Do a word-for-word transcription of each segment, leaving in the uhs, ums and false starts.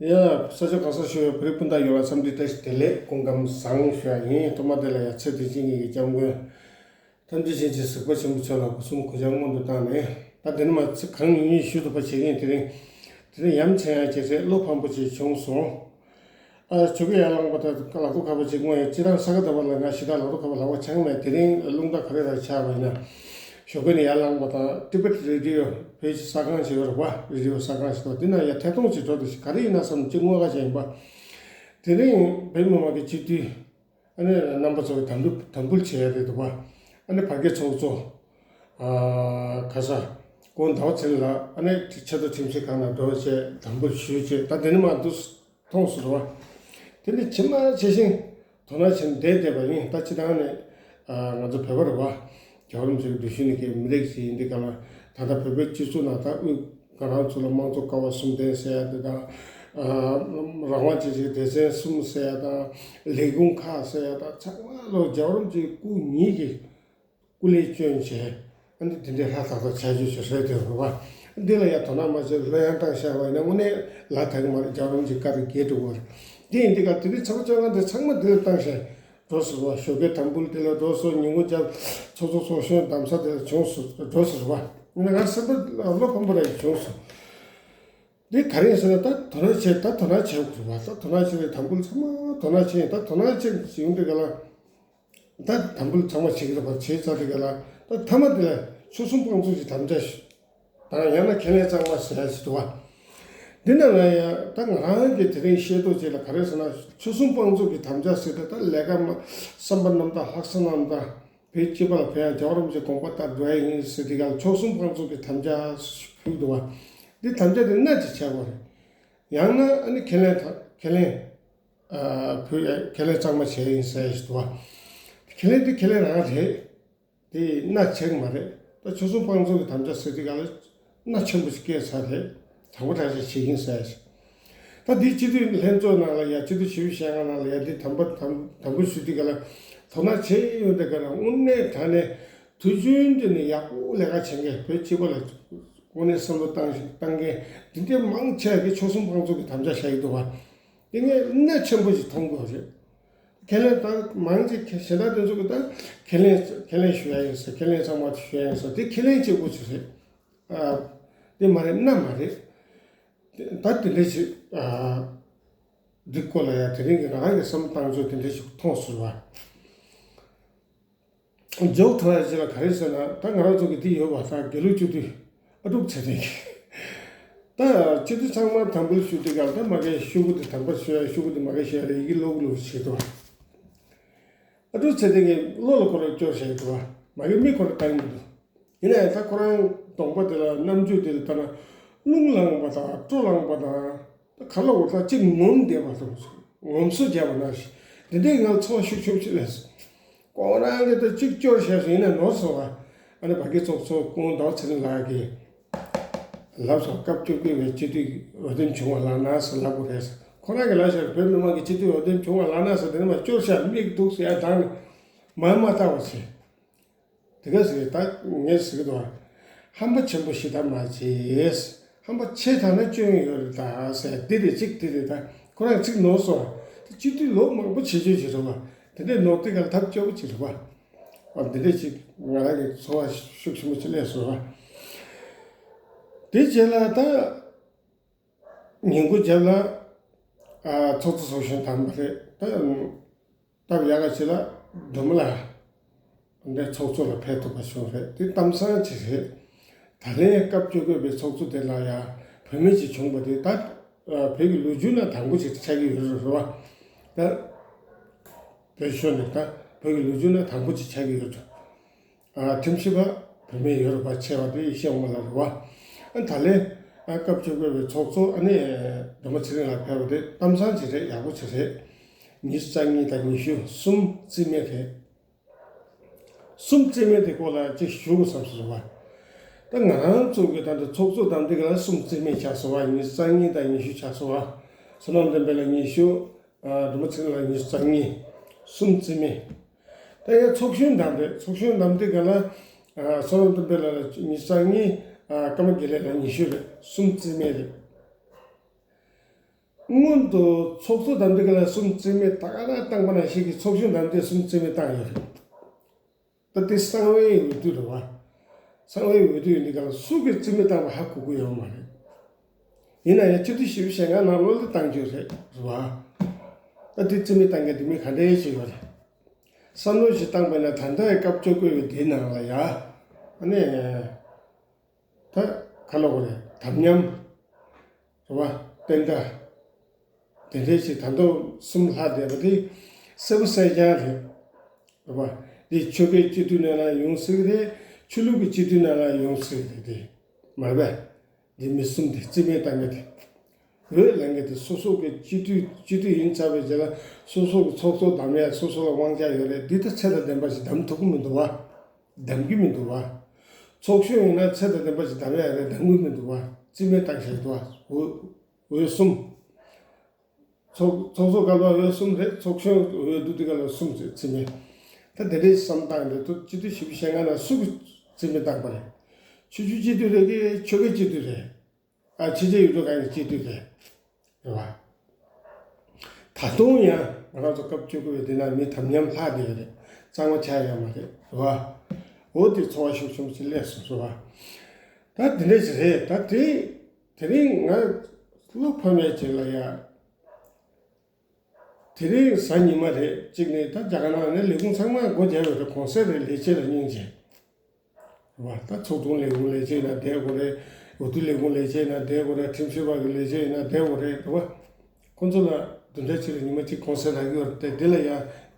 ཡ། ས་ཆ་གང་སར་བཞུགས་པའི་བོད་རིགས་སྤུན་ཟླ་ཡོངས་ལ་འཚམས་འདྲི་བཀྲ་ཤིས་བདེ་ལེགས། སྐུ་ཁམས་བཟང་ཞུ་ཡ་ཡིན། ཐོག་མ་དེ་ལ་ཡ་ཚེ་འདི་ཕྱི་གཉིས་ཀྱི་སྐྱབས་མགོན་ཐམས་ཅད་མཁྱེན་ཅིང་གཟིགས་པ་ཆེན་པོ་མཆོག་ལ་སྒོ་གསུམ་གུས་ཕྱག་སྔོན་དུ་བཏང་ནས། ད་འདི་ནས་མར་ཚིག་གང་ཉུང་ཉུང་ཞུ་ཐུབ་པ་བྱེད་ཀྱི་ཡིན། དེ་རིང་དེ་རིང་ཡ་མཚན་ཡང་ཅིག་རེད། བློ་ཕམ་པོ་ཅིག་བྱུང་སོང་། ཨ། ཇོ་གི་ཡར་ལངས་པ་དང་ལག་ཐོག་ཁ་པར་ཅིག་བསྔོ་ཡ། སྤྱིར་བཏང་ས་ག་ཟླ་བ་ལ་ང་ཞེ་དྲག་ལག་ཐོག་ཁ་པར་ལག་པ་འཆང་མེད། དེ་རིང་རླུང་རྟ་ག་རེ་ར་ཆགས་པ་ཡིན་ན། ཞོགས་ཀས་ནས་ཡར་ལངས་པ་དང་ཊི་བེཊ་རེ་ཌི་ཡོ་བོད་ཀྱི་གསར་ཁང་ཞིག་ཡོད་རེད་པ། རེ་ཌི་ཡོ་གསར་ཁང་ཞིག་འདུག་འདི་ན་ཡར་ཐད་གཏོང་བྱེད་འགྲོ་འདུག་ག་རེ་ཡིན་ན་བསམ་ཅིག་བསྔོ་ག་བྱས་ཡིན་པ། དེ་རིང་བོད་མི་མང་གི་སྤྱི་འཐུས། ཨ་ནི་རྣམ་པ་ཚོ་གི་དམ་ཕྲུག་དམ་འབུལ་བྱེད་ཡ་རེད་འདུག་པ། ཨ་ནི་བར་བརྒལ་ཚོགས་གཙོ། ཨ། ག་ས། སྐུ་ངོ་ཟླ་བ་ཚེ་རིང་ལགས། ཨ་ནི་ཆེས་མཐོ་ཁྲིམས་ཞིབ་ཁང་ནང་འགྲོ་བྱས་དམ་འབུལ་ཞུས་བྱས། ད་འདི་ནས་མར་འདུག་མཐོང་སོང་རེད་པ། དེ་ནི་ཇི་མ་ཇི་བཞིན་དོ་སྣང་བྱས་ནས་བསྡད་བསྡད་པ་ཡིན། ད་སྤྱིར་བཏང་ནས། ཨ། ང་ཚོ་བོད་པ་རེད་པ། རྒྱལ་བ་རིན་པོ་ཆེ་གི་འདུལ་ཞུགས་ནས་ཀྱི་མི་རིགས་ཤིག་ཡིན་དུས་ག་ལ། ད་ལྟ་བོད་པའི་སྤྱི་ཚོགས་ནང་ད་དབུས་ང་རང་ཚོ་ལ་དམངས་གཙོ་ཀ་བ་གསུམ་ལྡན་ཟེར་ཡ་དེ་དང་། ཨ། རང་དབང་ཅན་གྱི་སྡེ་ཚན་གསུམ་ཟེར་ཡ་དང་། ལས་ཁུངས་ཁག་ཟེར་ཡ་དང་། ཚང་མ་ལོ་རྒྱལ་བ་རིན་པོ་ཆེའི་སྐུ་ཉིད་ཀྱི་སྐུ་ལས་བསྐྱོན་བྱས། ཨ་ནི་དེ་འདྲའི་ཧྲ་ཐག་ཐག་བྱ་རྒྱུ་ཞིག་རེད་དེ་རེད་པ། འདི་ལ་ཡང་དོ་སྣང་མ་བྱས་ལྷོད་ཡངས་བཏང་བཞག་པ་ཡིན་ན་དངོས་གནས་ལ་དྭགས་མ་རེད། རྒྱལ་བ་རིན་པོ་ཆེའི་བཀའ་དང་འགལ་འགྲོ་གི་རེད། དེ་ཡིན་དུས་ག་དེ་རིང་ཚོགས་པ་བཅོ་ལྔ་འདི་ཚང་མ་འདི་ལ་བཏང་བཞག་འགྲོ་སོང་བ། ཞོགས་ཀའི་དམ་འབུལ་དེ་ལ་འགྲོ་སོང་། ཉིན་གུང་རྒྱབ་ཚོགས་གཙོ་ཚོགས་གཞོན་གདམ་ས་དེ་ལ་བྱུང་སོང་། འགྲོ་སོང་བ། ཡིན་ན་ང་སེམས་པ་བློ་ཕམ་པོ་རང་ཡང་བྱུང་སོང་། འདི་ག་རེ་ཡིན་ཟེར་ན། ད་དོ་སྣང་བྱེད། ད་དོ་སྣང་བྱེད་དགོས་པ། ད་དོ་སྣང་བྱེད་པའི་དམ་འབུལ་ཚང་མ་དོ་སྣང་བྱེད། ད་དོ་སྣང་བྱེད་བྱེད་ཡོང་དུས་ག་ལ། ད་དམ་འབུལ་ཚང་མ་བྱེད་ཀྱི་རེད་པ། བྱས་ཚར་དུས་ག་ལ། ད་མཐའ་མ་དེ་ལ་ཆོལ་གསུམ་དཔང་བཙུགས་ཀྱི་དམ་བཅའ་ཞིག་དང་། ཡང་ན་ཁས་ལེན་གཙང་མ་ཟེར་ཡ་ཞིག་འདུག་པ། འདི་ནང་ལ་ཡང་ད་ང་རང་གིས་དེ་རིང་ཤེས་རྟོགས་བྱས་ལ་ག་རེ་ཟེར་ན། ཆོལ་གསུམ་དཔང་བཙུགས་ཀྱི་དམ་བཅའ་ཟེར་དུས་ད་ལས་ཀ་མ། བསམ་པ་རྣམ་དག་ལྷག་བསམ་རྣམ་དག་བོད་སྤྱི་པ་ལ་ཕན། ཡང་རྒྱལ་བ་རིན་པོ་ཆེའི་དགོངས་པ་ལྟར་འགྲོ་ཡ་ཡིན་ཟེར་དུས་ག་ལ། ཆོལ་གསུམ་དཔང་བཙུགས་ཀྱི་དམ་བཅའ་ཞུགས་འདུག་པ། འདི་དམ་བཅའ་དེ་སྣ་གཅིག་བྱས་པ་རེད། ཡང་ན་ཨ་ནི་ཁས་ལེན་དང་ཁས་ལེན། ཨ། བོད་ཡ་ཁས་ལེན་གཙང་མ་བྱས་ཡིན་ཟེར་ཡ་ཞིག་འདུག་པ། ཁས་ལེན་དེ་ཁས་ལེན་རང་རེད། དེ་སྣ་གཅིག་མ་རེད། ད་ཆོལ་གསུམ་དཔང་བཙུགས་ཀྱི་དམ་བཅའ་ཟེར་དུས་ག་ལ་སྣ་ཆེན་པོ་ཞིག་བཀལ་ཚར་རེད། དང་པོ་དྲག་ཆ་བྱེད་ཀྱིན་ཟེར་ཞིག་ད་འདི་སྤྱི་འཐུས་ལྷན་ཚོགས་ནང་ལ་ཡ། སྤྱི་འཐུས་བཞི་བཅུ་ཞེ་ལྔ་ནང་ལ་ཡ། འདི་དམ་པ་དམ་དམ་འབུལ་ཞུ་དུས་ག་ལ། དོ་སྣང་བྱེད་ཡོང་དུས་ག་ལ། དངོས་གནས་དྲང་གནས་དུས་རྒྱུན་དུ་ནས་ཡག་པོ་ལས་ཀ་བྱེད་མཁན། བོད་སྤྱི་པ་ལ་དངོས་གནས་བསམ་བློ་བཏང་བཏང་མཁན་འདི་འདྲའི་མང་ཆེ་བ་གིས་ཆོལ་གསུམ་དཔང་བཙུགས་ཀྱི་དམ་བཅའ་བཞག་གི་འདུག་པ། དེ་ངས་སྣ་ཆེན་པོ་ཞིག་མཐོང་དགོས་རེད། ཁས་ལེན་དང་། མང་ཆེ་གཞན་དག་དེ་ཚོ་གི་ད་ཁས་ལེན་ཁས་ལེན་ཞུ་ཡ་ཡིན་ཟེར། ཁས་ལེན་གཙང་མ་ཞུ་ཡ་ཡིན་ཟེར། དེ་ཁས་ལེན་བྱེད་དགོས་ཀྱི་རེད། ཨ། དེ་མ་རེད། སྣ་མ་རེད། ད་དེ་འདྲ་ཞིག་ཨ། འདི་སྐོར་ལ་ཡ་དེ་རིང་གི་ང་རང་གི་བསམ་བློ་བཏང་ཚུལ་དེ་འདྲ་ཞིག་མཐོང་སོང་བ། འཇོག་ཐུབ་ཡ་ཅིག་ལ་ག་རེ་ཟེར་ན། ད་ང་རང་ཚོ་གི་འདི་ཡོད་པ། ད་དགེ་ལུགས་སྤྱི་འཐུས་ཨ་དྲུག་ཚེ་བརྟན་གྱི། ད་སྤྱི་འཐུས་ཚང་མ་དམ་འབུལ་ཞུ་དུས་ག་ལ། ད་མ་གི་ཤོག་གུ་དེ་དམ་པར་ཞུ་ཡ། ཤོག་གུ་དེ་མ་གི་ཞུ་ཡ་རེད། ཡི་གེ་ཀློག་ཀློག་བྱེད་དོ། ཨ་དྲུག་ཚེ་བརྟན་གྱི་བློ་ལ་ཁོ་རང་སྐྱོར་བཞག་གི་འདུག་པ། མ་གི་མིག་ཁོ་རང་བལྟ་གི་མི་འདུག་ཡིན་ན་ཡང་ད་ཁོ་རང་གདོང་པ་དེ་ལ། རྣམ་འགྱུར་དེ་ལ་ལྟ་ན། རླུང་ལངས་པ་དང་སྤྲོ་ལངས་པ་དང་། ད་ག་ལ་འོ། ད་གཅིག་ངོམས་བསྡད་པ་དང་། ངོམས་སོ་བརྒྱབ་པ་ནང་བཞིན། འདི་འདྲའི་ང་ཚོར་བ་ཤུགས་ཆེན་པོ་ཅིག་སླེབས་སོང་། ཁོ་རང་གིས་ད་གཅིག་སྐྱོར་བཞག་སོང་། ཡིན་ན་ནོར་སོང་བ། ཨ་ནི་བར་བརྒལ་ཚོགས་གཙོ་སྐུ་ངོ་ཟླ་བ་ཚེ་རིང་ལགས་ཀྱིས་ལབ་སོང་། སྐབས་བཅོ་བརྒྱད་པའི་སྤྱི་འཐུས་འོས་འདེམས་བྱུང་བ་ལགས་ན་ཟེར་ལབ་དགོས་རེད་ཟེར། ཁོ་རང་གིས་ལབ་ཤག་བོད་མི་མང་གིས་སྤྱི་འཐུས་འོས་འདེམས་བྱུང་བ་ལགས་ན་ཟེར། དེ་ནས་མར་སྐྱོར་བཞག་མིག་གདུགས་ཟེར་ཡ་དང་ནི་མ་མ་ལྟ་བ་བྱས། དེ་ག་ཟེར། ད་ངས་ཟེར་གི་འདུག་པ། ཧམ་པ་ཆེན་པོ་ཞེ་དྲག་མ་བྱེད། ཧམ་པ་ཆེ་དྲགས་ན་སྐྱོན་ཡོད་རེད་ད་ཟེར། འདི་རེད་གཅིག་དེ་རེད། ད་ཁོ་རང་གཅིག་ནོར་སོང་བ། ད་སྤྱི་འཐུས་ལོ་མང་པོ་བྱེད་རྒྱུ་ཞིག་རེད་པ། དེ་འདྲའི་ནོར་དེ་ག་ལ་ཐབས་སྐྱོ་པོ་ཅིག་རེད་པ། ཨ། འདི་འདྲ་ཅིག་ང་རང་གི་ཚོར་བ་ཤུགས་ཆེན་པོ་ཅིག་སླེབས་སོང་བ། དེ་རྗེས་ལ་ད་ཉིན་གུང་རྒྱབ་ལ། ཨ། ཚོགས་གཙོ་ཚོགས་གཞོན་དམ་པ་རེད། ད་སྟབས་ཡག་ག་ཅིག་ལ་སྒྲོལ་མ་ལགས་འདི་ཚོགས་གཙོ་ལ་ཕེབས་ཐུབ་པ་བྱུང་རེད། དེ་གཏམ་བཟང་ཅིག་རེད། ད་ལན་སྐབས་བཅོ་བརྒྱད་པའི་ཚོགས་གཙོ་དེ་ལ་ཡང་བུད་མེད་ཅིག་བྱུང་པ་དེ་ད་བོད་ཀྱི་ལོ་རྒྱུས་ནང་དང་པོ་ཅིག་ཆགས་ཀྱི་ཡོད་རེད་པ། ད་བོད་ཤོར་ནས་ད་བོད་ཀྱི་ལོ་རྒྱུས་ནང་དང་པོ་ཅིག་ཆགས་ཀྱི་ཡོད་རེད། ཨ། ཁྲིམས་ཞིབ་པ་བུད་མེད་ཡོད་རེད་པ། ཆེ་བ་དེ་ཡེ་ཤེས་དབང་མོ་ལགས་རེད་པ། ཨ། ད་ལན། ཨ། སྐབས་བཅོ་བརྒྱད་པའི་ཚོགས་གཙོ་ཨ་ནི་སྒྲོལ་མ་ཚེ་རིང་ལགས་ཕེབས་པ་དེ་གཏམ་བཟང་ཅིག་རེད། ཡག་པོ་ཅིག་རེད། ཉི་ཤུ་རྩ་གཉིས་དང་ཉི་ཤུ་གསུམ་རྩིས་མེད་རེད། གསུམ་རྩིས་མེད་དེ་སྐོར་ལ་ཅིག་ཞུ་དགོས་བསམ་སོང་བ། ད་ང་རང་ཚོ་གི་ད་ལྟ་ཚོགས་གཙོ་དམ་འཛིན་གྱི་ལ་གསུམ་རྩིས་མེད་ཆགས་སོང་བ། ཉི་ཤུ་རྩ་གཉིས་དང་ཉི་ཤུ་ཆགས་སོང་བ། བསོད་ནམས་བསྟན་འཕེལ་ལགས་ཉི་ཤུ། ཨ། སྒྲོལ་མ་ཚེ་རིང་ལགས་ཉི་ཤུ་རྩ་གཉིས། གསུམ་རྩིས་མེད། ད་ཡང་ཚོགས་གཞོན་དམ་རེད། ཚོགས་གཞོན་དམ་འཛིན་གྱི་ལ། ཨ། བསོད་ནམས་བསྟན་འཕེལ་ལགས་ཉི་ཤུ་རྩ་གཉིས། ཨ། ཀརྨ་དགེ་ལེགས་ལགས་ཉི་ཤུ་རེད། གསུམ་རྩིས་མེད་རེད། སྔོན་དུ་ཚོགས་གཙོ་དམ་འདི་ག་ལ་གསུམ་རྩིས་མེད་ད་ག་རང་བཏང་པ་ནང་བཞིན་གྱི་ཚོགས་གཞོན་དམ་འདི་གསུམ་རྩིས་མེད་བཏང་ཡོད་རེད། ད་དེ་གསང་བའི་འོས་བསྡུ་རེད་བ། གསང་བའི་འོས་བསྡུ་ཡིན་འདི་ག་ལ་སུ་གིས་རྩིས་མེད་བཏང་བ་ཧ་གོ་གི་ཡོད་མ་རེད། ཡིན་ན་ཡང་སྤྱི་འཐུས་བཞི་བཅུ་ཞེ་ལྔ་ནང་ལོགས་ལ་བཏང་རྒྱུ་རེད་རེད་བ། ད་དེ་རྩིས་མེད་བཏང་མཁན་དེ་མི་ག་འདྲའི་ཞིག་ཡོད་རེད། བསམ་བློ་ཞིག་བཏང་པ་ཡིན་ན་ད་ལྟའི་སྐབས་བཅུ་དགུ་པའི་དེའི་ནང་ལ་ཡ། ཨ་ནི། ད་ག་ལ་གོ་རེད་དམ་ཉམས། རེད་བ། བསྟན་དགྲ། དེ་འདྲའི་ཞིག་ད་དུང་གསུམ་ལྷག་བསྡད་པ་དེ་གསལ་པོ་གསལ་རྐྱང་རེད། རེད་བ། འདི་ཆོལ་ཁའི་སྤྱི་འཐུས་ནང་ལ་ཡོང་སྲིད་རེད། ཆོས་ལུགས་ཀྱི་སྤྱི་འཐུས་ནང་ལ་ཡོང་སྲིད་རེད་དེ། མ་རེད་པས། འདི་མི་གསུམ་དེ་རྩིས་མེད་བཏང་མཁན་དེ། འོས་ལེན་མཁན་དེ་སོ་སོ་གི་སྤྱི་འཐུས་སྤྱི་འཐུས་ཡིན་ཚར་བའི་རྗེས་ལ་སོ་སོ་གི་ཚོགས་གཙོ་བདམས་ཡ་སོ་སོ་ལ་དབང་ཆ་ཡོད་རེད། འདི་ལྟར་ཚད་དང་ལྡན་པ་ཞིག་བདམས་ཐུབ་ཀྱི་མི་འདུག་བ། བདམས་ཀྱི་མི་འདུག་བ། ཚོགས་གཞོན་ཡིན་ན་ཚད་དང་ལྡན་པ་ཞིག་བདམས་ཡ་རེད། བདམས་ཀྱི་མི་འདུག་བ། རྩིས་མེད་བཏང་བཞག་འདུག་བ། འོས་འོས་གསུམ། ཚོགས་ཚོགས་གཙོ་སྐབས་ལ་འོས་གསུམ་རེད། ཚོགས་གཞོན་འོས་བསྡུ་དེ་ག་ལ་གསུམ་རེད། རྩིས་མེད། ད་དེ་འདྲའི་བསམ་སྟངས་རེད་དུ་སྤྱི་འཐུས་བཞི་བཅུ་ཞེ་ལྔ་ནང་སུ་གིས་རྩིས་མེད་བཏང་པ་རེད། ཆོས་བརྒྱུད་སྤྱི་འཐུས་རེད་གི་ཆོལ་ཁའི་སྤྱི་འཐུས་རེད། ཨ་ཕྱི་རྒྱལ་ཡུལ་གྲུ་ཁག་གི་སྤྱི་འཐུས་རེད། རེད་བ། ད་དུང་ཡང་ང་རང་ཚོ་སྐབས་བཅུ་དགུ་པའི་འདི་ན་མི་དམ་ཉམས་ལྷག་བསྡད་ཡོད་རེད། གཙང་མ་ཆགས་ཡོད་མ་རེད། རེད་བ། འོ་དེ་ཚོར་བ་ཤུགས་ཆེན་པོ་ཅིག་སླེབས་སོང་། རེད་བ། ད་དེ་འདྲ་ཞིག་རེད། ད་དེ་དེ་རིང་ང་བློ་ཕམ་ཡས་ཅིག་ལ་ཡ། དེ་རིང་གཟའ་ཉི་མ་རེད། གཅིག་ནས་ད་རྒྱ་གར་ནང་ནས་ལས་ཁུངས་ཚང་མ་སྒོ་བརྒྱབ་ཡོད་རེད། གོང་གསལ་རེད། ལས་བྱེད་ལ་སྙིང་རྗེ། རེད་བ། ད་ཚོགས་དྲུང་ལས་ཁུངས་ལས་བྱེད་ཡིན་ན་བསྡད་དགོས་རེད། འོས་བསྡུ་ལས་ཁུངས་ལས་བྱེད་ཡིན་ན་བསྡད་དགོས་རེད། ཁྲིམས་ཞིབ་པ་གི་ལས་བྱེད་ཡིན་ན་བསྡད་དགོས་རེད། རེད་བ། ཁོང་ཚོ་ལ་བདུན་ཕྲག་གཅིག་ལ་ཉི་མ་གཅིག་གོང་གསལ་རག་གི་ཡོད་རེད་དེ། འདི་ལ་ཡ་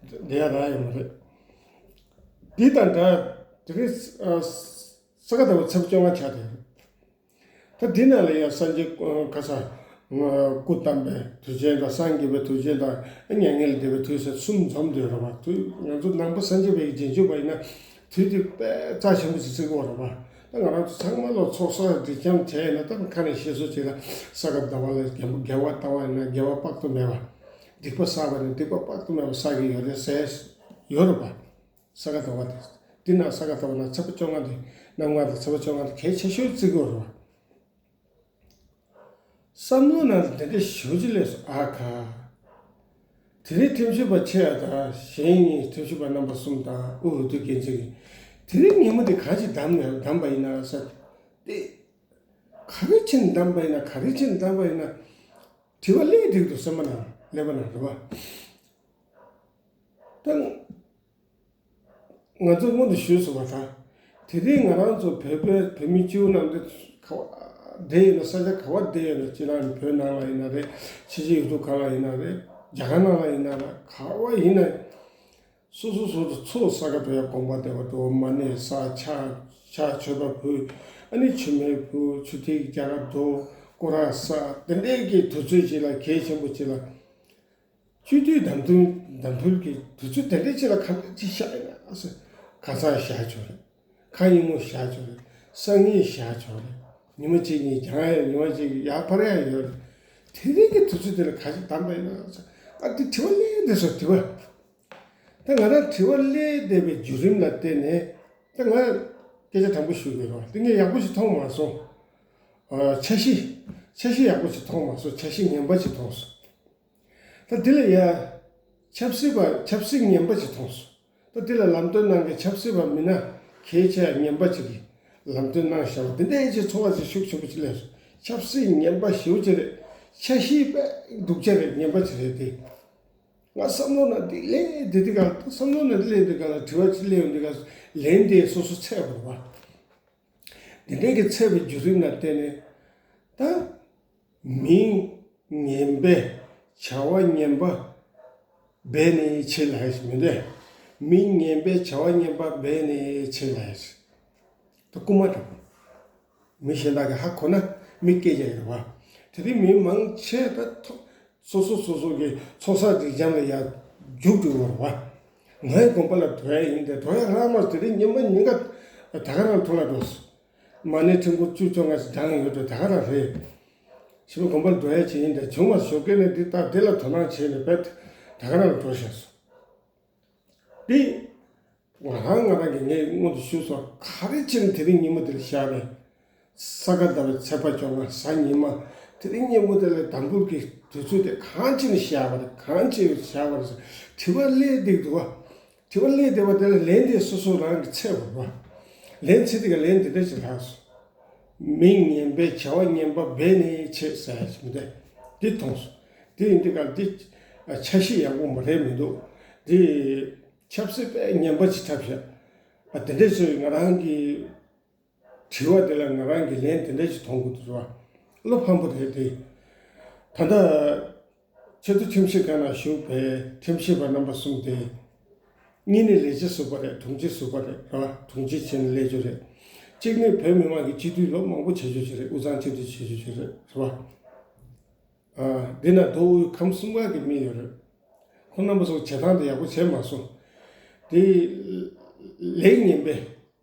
བསྡད་ཡ་རག་ཡོད་མ་རེད། འདི་དང་འདྲ་དེ་རིང་ས་ག་ཟླ་བ་ཚེས་པ་བཅོ་ལྔ་ཆགས་བསྡད་ཡོད་རེད། ད་འདི་ནང་ལ་ཡང་སངས་རྒྱས་ཨ་ག་ས་སྐུ་བལྟམས་པའི་དུས་ཆེན་དང་། སངས་རྒྱས་པའི་དུས་ཆེན་དང་། མྱ་ངན་ལས་འདས་པའི་དུས་ཟེར་གསུམ་འཛོམས་བསྡད་ཡོད་རེད་བ། དུས་ང་ཚོ་ནང་པ་སངས་རྒྱས་པའི་རྗེས་འཇུག་པ་ཡིན་ན་དུས་དེ་དཔེ་རྩ་ཆེན་པོ་ཞིག་བརྩི་གི་ཡོད་རེད་བ། ད་ང་རང་ཚོ་ཚང་མ་ལ་ཚོགས་བསགས་སྒྲིབ་སྦྱང་བྱས་ཡིན་ན། ད་ཁ་ནས་བཤད་སྲོལ་ཅིག་ལ་ས་ག་ཟླ་བ་ལ་དགེ་དགེ་བ་བཏང་བ་ཡིན་ན་དགེ་བ་དཔག་ཏུ་མེད་པ། སྡིག་པ་བསགས་པ་ཡིན་ན་སྡིག་པ་དཔག་ཏུ་མེད་པ་བསགས་ཀྱི་ཡོད་རེད་ཟེར་ཡོད་རེད་བ། ས་ག་ཟླ་བ་དེ། འདི་ན་ས་ག་ཟླ་བ་ན་ཚེས་པ་བཅོ་ལྔ་དེ། གནམ་ལྔ་དང་ཚེས་པ་བཅོ་ལྔ་དེ་གལ་ཆེ་ཤོས་བརྩི་གི་ཡོད་རེད་བ། བསམ་བློ་ནང་དེ་འདྲ་ཞེ་པོ་ཅིག་སླེབས་སོང་། ཨ་ཁ། དེ་རིང་ཁྲིམས་ཞིབ་པ་ཆེ་ཡ་དང་གཞན་གཉིས། ཁྲིམས་ཞིབ་པ་རྣམ་པ་གསུམ་དང་དབུས་འོས་བསྡུ་འགན་འཛིན་གྱི་དེ་རིང་ཉིན་མོ་དེ་གང་ཞིག་བདམས་ནས་བདམས་པ་ཡིན་ན་ཟེར་ཏེ། ག་རེ་བྱས་ནས་བདམས་པ་ཡིན་ན། ག་རེ་བྱས་ནས་བདམས་པ་ཡིན་ན། དྲི་བ་སླེབས་འགྲིག་འདུག་སེམས་པ་ནང་ཀླད་པ་ནང་། རེད་བ། ད། ང་ཚོས་སྔོན་དུ་ཞུས་སོང་བ་དང་། དེ་རིང་ང་རང་ཚོ་བོད་པའི་བོད་མི་སྤྱི་བོ་རྣམས་འདི་ག་བ་བསྡད་ཡོད་ན། ས་ཆ་ག་བ་བསྡད་ཡོད་ན། སྤྱིར་བཏང་བོད་ནང་ལ་ཡིན་ན་རེད། ཕྱི་རྒྱལ་ཡུལ་གྲུ་ཁག་ལ་ཡིན་ན་རེད། རྒྱ་གར་ནང་ལ་ཡིན་ན་རེད། ག་བ་ཡིན་ན། སོ་སོ་སོ་སོ་ཚོ་ས་ག་ཟླ་བ་དགོན་པ་བསྡད་པ་འགྲོ། མ་ཎི་བསགས། ཕྱག་ཕྱག་མཆོད་པ་ཕུལ། ཨ་ནི་མཆོད་མེ་ཕུལ། ཆུ་ཐིགས་རྒྱ་གར་འགྲོ། སྐོར་ར་བསགས། དེ་འདྲའི་གི་དུས་ཚོད་ཅིག་ལ། གལ་ཆེན་པོ་ཅིག་ལ། སྤྱི་འཐུས་བདམས་ཐོན་བདམས་ཐོན་གྱི་དུས་ཚོད་དེ་འདྲའི་ཅིག་ལ་ག་འདྲ་ཅིག་བཞག་ཡིན་ན་ཟེར། ཁ་སང་བཞག་ཆོག་རེད། ཁ་ཉིན་མོ་བཞག་ཆོག་རེད། སང་ཉིན་བཞག་ཆོག་རེད། ཉི་མ་གཅིག་གཉིས་འགྱངས་ཡ། ཉི་མ་གཅིག་ཡར་འཕར་ཡ་ཡོད་རེད། དེ་རིང་གི་དུས་ཚོད་དེ་ལ་ག་ཞིག་བདམས་པ་ཡིན་ན་ཟེར། ཨ་དེ་དྲི་བ་སླེབས་བསྡད་སོང་། དྲི་བ། ད་ང་རང་དྲི་བ་སླེབས་བསྡད་པའི་བརྒྱུད་རིམ་ལ་བརྟེན་ནས། ད་ང་སྐད་ཆ་དྲང་པོ་ཞུ་དགོས་རེད་བ། དེ་ངས་ཡག་པོ་ཞིག་མཐོང་མ་སོང་། ཨ་འཆར་གཞི། འཆར་གཞི་ཡག་པོ་ཞིག་མཐོང་མ་སོང་། འཆར་གཞི་ངན་པ་ཞིག་མཐོང་སོང་། ད་དེ་ལ་ཡ། ཆབ་སྲིད་པ། ཆབ་སྲིད་ངན་པ་ཞིག་མཐོང་སོང་། ད་དེ་ལ་ལམ་སྟོན་གནང་མཁན་ཆབ་སྲིད་པ་མི་སྣ་གལ་ཆེ་ངན་པ་ཅིག་གིས་ལམ་སྟོན་གནང་བཞག་པ་དེ་འདྲའི་ཅིག་ཚོར་བ་ཅིག་ཤུགས་ཆེན་པོ་ཅིག་སླེབས་སོང་། ཆབ་སྲིད་ངན་པ་ཞེ་པོ་ཅིག་རེད། འཆར་གཞི་དཔེ་སྡུག་ཅག་རེད། ངན་པ་ཅིག་རེད་དེ། ང་བསམ་བློ་ནང་འདི་སླེབས་དེ། དེ་ག་ད་བསམ་བློ་ནང་འདི་སླེབས་དེ་ག་ལ་དྲི་བ་ཅིག་སླེབས་ཡོང་དེ་ག་ལན་དེ་སོ་སོ་འཚོལ་དགོས་པ། འདི་འདྲའི་གི་འཚོལ་བའི་བརྒྱུད་རིམ་ལ་བརྟེན་ནས། ད་མི་ངན་པས་བྱ་བ་ངན་པ་འབད་ནས་བྱེད་ལ་ཡོད་མི་འདུག། མི་ངན་པས་བྱ་བ་ངན་པ་འབད་ནས་བྱེད་ལ་ཡོད། ད་རྐུ་མ་དང་། མི་གཞན་དག་གིས་ཧ་གོ་ན་མི་སྐད་རྒྱག་ཡོད་རེད་བ། དེ་རིང་མི་མང་ཆེ་ད་ཐོ་སོ་སོ་སོ་སོ་གི་ཚོགས་བསགས་སྒྲིབ་སྦྱང་ལ་ཡར་རྒྱུགས་འགྲོ་གི་ཡོད་རེད་བ། ངའི་དགོན་པ་ལ་འགྲོ་ཡ་ཡིན་ཏེ། འགྲོ་ཡ་རག་མ་སོང་། དེ་རིང་ཉི་མ་ཉིན་ག་ད་ག་རང་ཐོག་ལ་འགྲོ་སོང་། མ་ཎི་ཕྲེང་སྐོར་བཅུ་བཅོ་ལྔ་ཞིག་བགྲངས་ཡོད་འགྲོ། ད་ག་རང་རེད། ཞི་བའི་དགོན་པར་འགྲོ་ཡ་ཅིག་ཡིན་ཏེ། བྱུང་མ་སོང་། ཞོགས་ཀས་ནས་འདི་ལྟར་འདི་ལ་དོ་སྣང་བྱས་ནས་བས་ད་ག་རང་འགྲོ་བཞག་སོང་། འདི་ང་རང་ང་རང་གི་ངས་སྔོན་དུ་ཞུས་སོང་། ག་རེ་བྱས་ནས་དེ་རིང་ཉིན་མོ་འདི་ལ་བཞག་ནས། ས་ག་ཟླ་བའི་ཚེས་པ་བཅོ་ལྔ་གཟའ་ཉི་མ། དེ་རིང་སྙན་མོ་དེ་ལ་དམ་པོ་གི་དུས་ཚོད་དེ་གང་ཅི་ནས་བཞག་པ་རེད། གང་ཅི་བཞག་པ་རེད་ཟེར། དྲི་བ་སླེབས་བསྡད་འདུག་བ། དྲི་བ་སླེབས་བསྡད་པ་དེ་ལ་ལན་དེ་སོ་སོ་རང་གི་འཚོལ་དགོས་པ། ལན་འཚོལ་དུས་ཀ་ལན་དེ་འདྲ་ཞིག་ལྷག་སོང་། མིག་ངན་པས་བྱ་བ་ངན་པ་འབད་ནས་བྱེད་ཟེར་ཡ་ཞིག་མི་འདུག་དེ་མཐོང་སོང་། དེ་ཡིན་དུས་ཀ་འདི་འཆར་གཞི་ཡག་པོ་མ་རེད་མི་འདུག་དེ་ཆབ་སྲིད་པས་ངན་པ་ཅིག་འཁྲབ་བཞག་ཨ། དེ་འདྲ་ཞིག་ང་རང་གི་དྲི་བ་དེ་ལ་ང་རང་གིས་ལན་དེ་འདྲ་ཞིག་མཐོང་གི་འདུག་བ། བློ་ཕམ་པོ་རེད་དེ། ད་ལྟ་ཆེས་མཐོ་ཁྲིམས་ཞིབ་ཁང་ནང་བཞུགས་པའི་ཁྲིམས་ཞིབ་པ་རྣམ་པ་གསུམ་དེ། གཉིས་ནི་ལས་བྱེད་ཟུར་པ་རེད། དྲུང་ཆེ་ཟུར་པ་རེད། རེད་བ། དྲུང་ཆེ་བྱས་ནས་སླེབས་རྒྱུ་རེད། གཅིག་ནི་བོད་མི་མང་གི་སྤྱི་འཐུས་ལོ་མང་པོ་བྱེད་རྒྱུ་ཞིག་རེད། དབུས་གཙང་སྤྱི་འཐུས་བྱེད་རྒྱུ་ཞིག་རེད། རེད་བ། ཨ། འདི་ན་མདོ་དབུས་ཁམས་གསུམ་ག་གི་མི་ཡོད་རེད། ཁོ་རྣམ་པ་ཚོ་བྱེད་སྟངས་དེ་ཡག་པོ་བྱས་མ་སོང་། དེ་ལས་ངན་པས།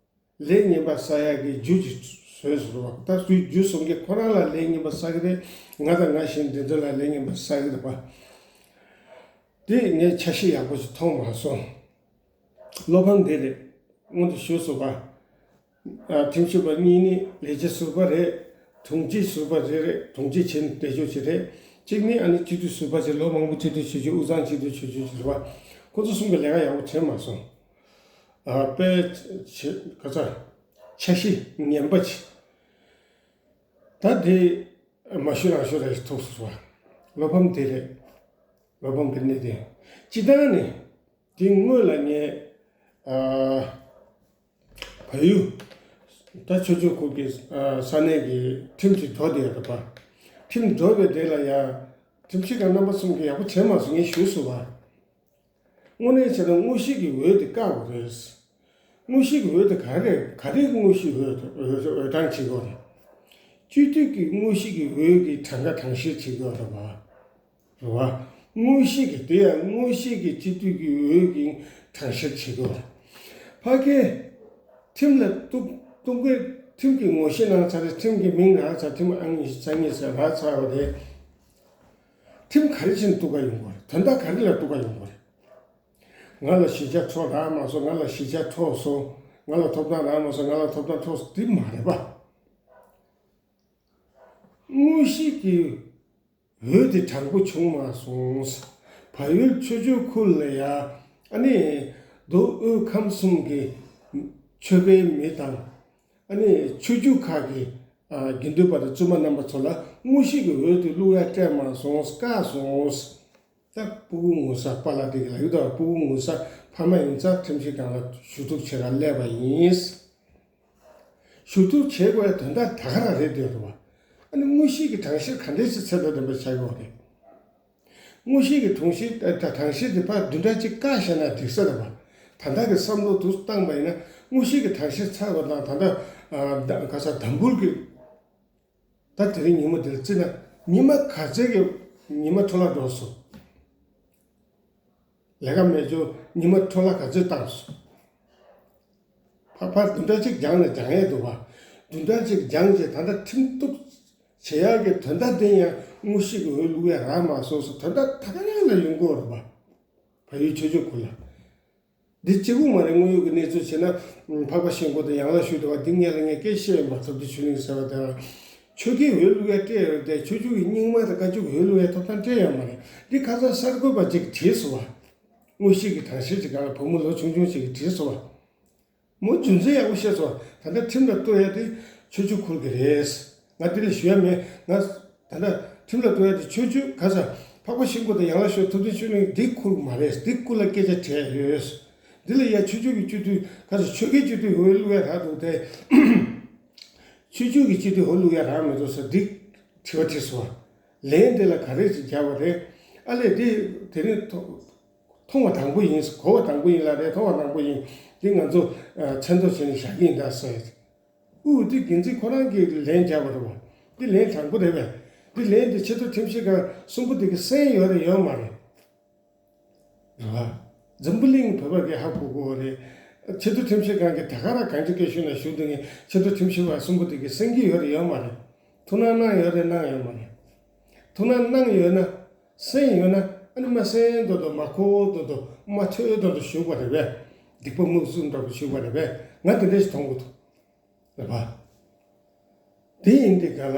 ལས་ངན་པ་བསགས་ཡག་གི་རྒྱུ་ཅིག་བཟོས་སོང་བ། ད་སུའི་རྒྱུ་སོང་གི་ཁོ་རང་ལ་ལས་ངན་པ་བསགས་ཀྱི་རེད། ང་དང་ང་བཞིན་འདི་འདྲ་ལ་ལས་ངན་པ་བསགས་ཀྱི་རེད་པ། དེ་ངས་འཆར་གཞི་ཡག་པོ་ཞིག་མཐོང་མ་སོང་། བློ་ཕམ་དེ་རེད། སྔོན་དུ་ཞུས་སོང་བ། ཨ། ཁྲིམས་ཞིབ་པ་གཉིས་ནི་ལས་བྱེད་ཟུར་པ་རེད། དྲུང་ཆེ་ཟུར་པ་རེ་རེད། དྲུང་ཆེ་བྱས་ནས་བསྡད་རྒྱུ་ཅིག་རེད། གཅིག་ནི་ཨ་ནི་སྤྱི་འཐུས་ཟུར་པ་ཅིག་ལོ་མང་པོ་སྤྱི་འཐུས་བྱེད་རྒྱུ། དབུས་གཙང་སྤྱི་འཐུས་བྱེད་རྒྱུ་ཅིག་རེད་བ། ཁོ་ཚོ་གསུམ་གྱིས་ལས་ཀ་ཡག་པོ་བྱས་མ་སོང་། ཨ། དཔེ་ཆ་ག་ཚ་འཆར་གཞི་ངན་པ་ཅིག་ད་དེ་མ་ཞུ་རང་ཞུ་རེ་ཐུག་སོང་བ། བློ་ཕམ་དེ་རེད། བློ་ཕམ་གྱི་གནད་དོན། སྤྱིར་བཏང་ནས་དེ་སྔོན་ལ་ངས། ཨ། བལ་ཡུལ། ད་ཆོས་ཕྱོགས་ཁུལ་གྱི། ཨ། ས་གནས་ཀྱི་ཁྲིམས་ཀྱི་འགྲོ་དེ་ཡོད་པ། ཁྲིམས་འགྲོ་བའི་དེ་ལ་ཡང་ཁྲིམས་ཞིབ་ཁང་རྣམ་པ་གསུམ་གྱིས་ཡག་པོ་བྱས་མ་སོང་ངས་ཞུས་སོང་བ། དངོས་གནས་བྱས་ན་དངོས་གཞི་གི་འོས་དེ་བཀག་དགོས་རེད། དངོས་གཞི་གི་འོས་དེ་ག་རེ་ག་རེ་དངོས་གཞི་འོས་འོས་འོས་གྲངས་བྱེད་དགོས་རེད། སྤྱི་འཐུས་ཀྱི་དངོས་གཞི་གི་འོས་ཀྱི་གྲངས་ཀ་གྲངས་བཤེར་བྱེད་དགོས་རེད་བ། རེད་བ། དངོས་གཞི་གི་དེ་ཡང་དངོས་གཞི་གི་སྤྱི་འཐུས་ཀྱི་འོས་ཀྱི་གྲངས་བཤེར་བྱེད་དགོས་རེད། ཕ་གིའི་ཁྲིམས་ལ་གཏུག་གཏུག་གི་ཁྲིམས་ཀྱི་ངོ་ཤེས་གནང་ཚར་རེད། ཁྲིམས་ཀྱི་མིང་རག་ཚར། ཁྲིམས་ཨང་ཉི་ཤུ་རྩ་གཉིས་ཟེར་རག་ཚར་བ་རེད། ཁྲིམས་ག་རེ་བྱས་ནས་གཏུག་ག་ཡོང་དགོས་རེད། དོན་དག་ག་རེ་ལ་གཏུག་ག་ཡོང་དགོས་རེད། ང་ལ་གཞིས་ཆགས་འཕྲོག་རག་མ་སོང་། ང་ལ་གཞིས་ཆགས་འཕྲོག་སོང་། ང་ལ་ཐོབ་ཐང་རག་མ་སོང་། ང་ལ་ཐོབ་ཐང་འཕྲོག་སོང་། དེ་མ་རེད་པ། དངོས་གཞི་གི་འོས་དེ་དྲང་པོ་བྱུང་མ་སོང་། བལ་ཡུལ་ཆོས་ཕྱོགས་ཁུལ་ལ་ཡ། ཨ་ནི་མདོ་དབུས་ཁམས་གསུམ་གྱི་ཆོལ་ཁའི་མི་དང་། ཨ་ནི་ཆོས་བརྒྱུད་ཁག་གི། ཨ། དགེ་འདུན་པ་དང་བཙུན་མ་རྣམ་པ་ཚོ་ལ་དངོས་གཞི་གི་འོས་དེ་བླུག་ཡ་སྤྲད་མ་སོང་། བཀག་སོང་། ད་སྤུ་གུ་ངོ་ཚ་པཱ་ལགས་དེ་གི་ལ་ཡོད་དོ། སྤུ་གུ་ངོ་ཚ་ཕ་མ་ཡིན་ཙང་ཁྲིམས་ཞིབ་ཁང་ལ་ཞུ་གཏུག་བྱེད་ག་སླེབས་པ་ཡིན། ཞུ་གཏུག་བྱེད་དགོས་ཡ་དོན་དག་ད་ག་རང་རེད་འདོད་རེད་བ། ཨ་ནི་དངོས་གཞི་གི་གྲངས་བཤེར་ག་འདྲས་ཞིག་ཚད་ལྡན་ལྡན་པ་བྱ་དགོས་རེད། དངོས་གཞི་གི་གྲངས་བཤེར། ཨ། གྲངས་བཤེར་དེ་ཕར་བདུན་ཕྲག་གཅིག་བཀག་བཞག་ན་འགྲིག་ས་རེད་བ། ད་ལྟ་གི་བསམ་བློ་དུ་བཏང་པ་ཡིན་ན་དངོས་གཞི་གི་གྲངས་བཤེར་ཚར་བ་དང་ད་ལྟ། ཨ། ད་ག་ས་དམ་འབུལ་གི། ད་དེ་རིང་ཉི་མ་འདིར་བརྩིས་ན་ཉི་མ་ག་ཚད་ཀྱི་ཉི་མ་འཕྲོ་བརླག་འགྲོ་སོང་། ལས་ཀ་མེད་ཚོ་ཉི་མ་འཕྲོ་བརླག་ག་ཚོད་བཏང་སོང་། ཕར་ཕར་བདུན་ཕྲག་གཅིག་སྦྱངས་ནས་སྦྱང་ཡས་འདུག་བ། བདུན་ཕྲག་གཅིག་སྦྱངས་རྗེས་ད་ལྟ་ཁྲིམས་གཏུག་བྱེད་ཡག་གི་དོན་དག་དེ་ཡང་དངོས་གཞི་གི་འོས་བླུག་ཡ་རག་མ་སོང་སོང་། དོན་དག་ད་ག་རང་ལ་ཡོང་གི་ཡོད་རེད་བ། བལ་ཡུལ་ཆོས་ཕྱོགས་ཁུལ་ལ། འདི་གཅིག་པུ་མ་རེད། དངོས་ཡོད་ཀྱི་གནས་ཚུལ་བྱས་ན། འཕགས་པ་ཤིང་ཀུན་དང་ཡང་ལ་ཤོད་འདུག་བ། འདི་སྔོན་ལ་ངས་སྐད་བཤད་ཡོད་པ། ཐུབ་བསྟན་ཆོས་གླིང་ཟེར་བ་དེ་ལ། ཆོལ་ཁའི་འོས་བླུག་ཡ་སྤྲད་ཡོད་དེ། ཆོས་བརྒྱུད་ཀྱི་རྙིང་མ་དང་བཀའ་བརྒྱུད་ཀྱི་འོས་བླུག་ཡ་ཐོབ་ཐང་སྤྲད་ཡོད་མ་རེད། འདི་ཁ་སང་གསར་འགོད་པ་ཅིག་བྲིས་སོང་བ། དངོས་གཞི་གི་གྲངས་བཤེར་གྱི་སྒང་ལ་བུ་མོ་ལོ་ཆུང་ཆུང་ཅིག་གིས་བྲིས་སོང་བ། མོ་རྒྱུ་མཚན་ཡག་པོ་བཤད་སོང་། ད་ལྟ་ཁྲིམས་ལ་གཏུག་ཡ་དེ་ཆོས་བརྒྱུད་ཁུལ་གྱི་རེད། ང་དེ་ལ་ཞུ་ཡ་མེད། ང་ད་ལྟ་ཁྲིམས་ལ་གཏུག་ཡ་དེ་ཆོས་བརྒྱུད་ག་ས་འཕགས་པ་ཤིང་ཀུན་དང་ཡང་ལ་ཤོད་ཐུབ་བསྟན་ཆོས་གླིང་འདི་ཁུལ་མ་རེད། འདི་ཁུལ་ལ་སྐད་ཆ་དྲིས་ཡ་ཡོད། འདི་ལ་ཡ་ཆོས་བརྒྱུད་ཀྱི་སྤྱི་འཐུས་ག་ས་ཆོལ་ཁའི་སྤྱི་འཐུས་འོས་བླུག་ཡ་རག་འདུག་སྟེ། ཆོས་བརྒྱུད་ཀྱི་སྤྱི་འཐུས་འོས་བླུག་ཡ་རག་མི་འདུག་ཟེར་འདི་དྲི་བ་དྲིས་སོང་བ། ལན་འདི་ལ་ག་རེ་ཞིག་རྒྱབ་པ་རེད། ཨ་ལས་འདི་དེ་རིང་ཐོ། མཐོང་བ་དང་པོ་ཡིན། གོ་བ་དང་པོ་ཡིན་ལ་རེད། མཐོང་བ་དང་པོ་ཡིན། འདི་ང་ཚོ་མཚན་ཐོ་བྱས་ནས་བཞག་གི་ཡིན་ད་ཟེར། ཨུ། འདི་འགན་འཛིན་ཁོ་རང་གིས་ལན་རྒྱབ་པ་རེད་བ། འདི་ལན་དྲང་པོ་རེད་པས། འདི་ལན་འདི་ཆེས་མཐོ་ཁྲིམས་ཞིབ་ཁང་གསུམ་པོ་འདི་གིས་གསན་ཡོད་རེད་ཡོད་མ་རེད། རེད་བ། འཛམ་བུ་གླིང་བོད་པ་གིས་ཧ་གོ་གོ་རེད། ཆེས་མཐོ་ཁྲིམས་ཞིབ་ཁང་གིས་ད་ག་རང་གང་ཅི་སྐད་ཤོད་ན་ཞུ་འདི་ངས་ཆེས་མཐོ་ཁྲིམས་ཞིབ་ཁང་གསུམ་པོ་འདི་གིས་གསན་གྱི་ཡོད་རེད་ཡོད་མ་རེད། ཐུགས་སྣང་གནང་ཡོད་རེད་གནང་ཡོད་མ་རེད། ཐུགས་སྣང་གནང་ཡོད་ན། གསན་ཡོད་ན། ཨ་ནི་མ་གསན་མདོག་མདོག་མ་གོ་མདོག་མདོག་མ་ཐོས་མདོག་མདོག་བཞུགས་པ་རེད་པས། སྡིག་པ་སྨུག་རྩུབ་འདྲ་པོ་བཞུགས་པ་རེད་པས། ང་དེ་འདྲ་ཞིག་མཐོང་གི་འདུག་རེད་པ། དེ་ཡིན་དུས་ག་ལ།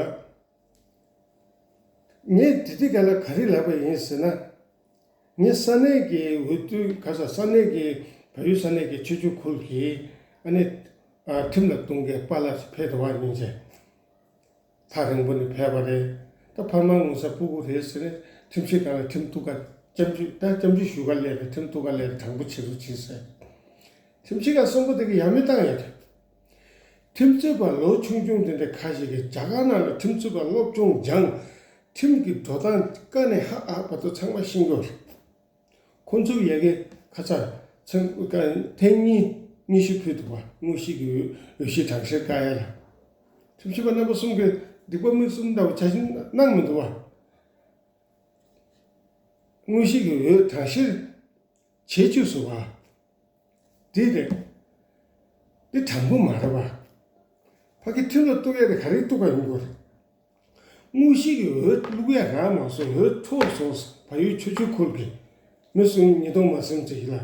ངས་དེ་དུས་ག་ལ་ག་རེ་ལབ་པ་ཡིན་ཟེར་ན། ངས་ས་གནས་ཀྱི་འོས་བསྡུ་ག་ས་ས་གནས་ཀྱི་བལ་ཡུལ་ས་གནས་ཀྱི་ཆོས་བརྒྱུད་ཁུལ་གྱི་ཨ་ནི་ཨ་ཁྲིམས་ལ་གཏོང་མཁན་པཱ་ལགས་ཕེབས་འགྲོ་བ་ཡིན་ཟེར། ཐག་རིང་པོ་ནས་ཕེབས་པ་རེད། ད་ཕ་མ་ངོ་ཚ་སྤུ་གུ་རེད་ཟེར་ནས་ཁྲིམས་ཞིབ་ཁང་ལ་ཁྲིམས་གཏུག་ག་སྐྱབས་འཇུག་ད་སྐྱབས་འཇུག་ཞུ་ག་སླེབས་རེད། ཁྲིམས་གཏུག་ག་སླེབས་རེད། དྲང་པོ་བྱེད་རོགས་བྱེད་ཟེར། ཁྲིམས་ཞིབ་ཁང་གསུམ་པོ་དེ་གི་ཡ་མི་བཏང་ཡོད་རེད། ཁྲིམས་རྩོད་པ་ལོ་ཆུང་ཆུང་དེ་འདྲ་ཁ་ཤས་ཀྱིས་རྒྱ་གར་ནང་ལ་ཁྲིམས་རྩོད་པ་སློབ་སྦྱོང་སྦྱངས། ཁྲིམས་ཀྱི་འགྲོ་སྟངས་ཀ་ནས་ཧ་ཨ་བར་དུ་ཚང་མ་ཤེས་ཀྱི་ཡོད་རེད། ཁོ་ཚོའི་ཡ་གི་ཁ་ཚ་ཚང་ཀ་ཐེངས་གཉིས་སྙན་ཞུ་ཕུལ་འདུག་བ། དངོས་གཞི་གི་འོས་འོས་གཞི་གྲངས་བཤེར་བཀག་ཡ་ལ། ཁྲིམས་ཞིབ་པ་རྣམ་པ་གསུམ་གྱིས་སྡིག་པ་མི་གསུམ་ལྟ་བུ་ཆ་ཤས་གནང་མི་འདུག་བ། དངོས་གཞི་གི་འོས་གྲངས་བཤེར་བྱེད་བཅུག་སོང་བ། འདི་རེད། འདི་དྲང་པོ་མ་རེད་བ། ཕ་གི་ཁྲིམས་ལ་གཏུག་ཡ་དེ་ག་རེ་གཏུག་ག་ཡོང་དགོས་རེད། དངོས་གཞི་གི་འོས་བླུག་ཡ་རག་མ་སོང་། འོས་འཕྲོག་སོང་། བལ་ཡུལ་ཆོས་བརྒྱུད་ཁུལ་གྱི་མི་སུམ་ཉིས་སྟོང་མ་ཟིན་ཙམ་ཞིག་ལ།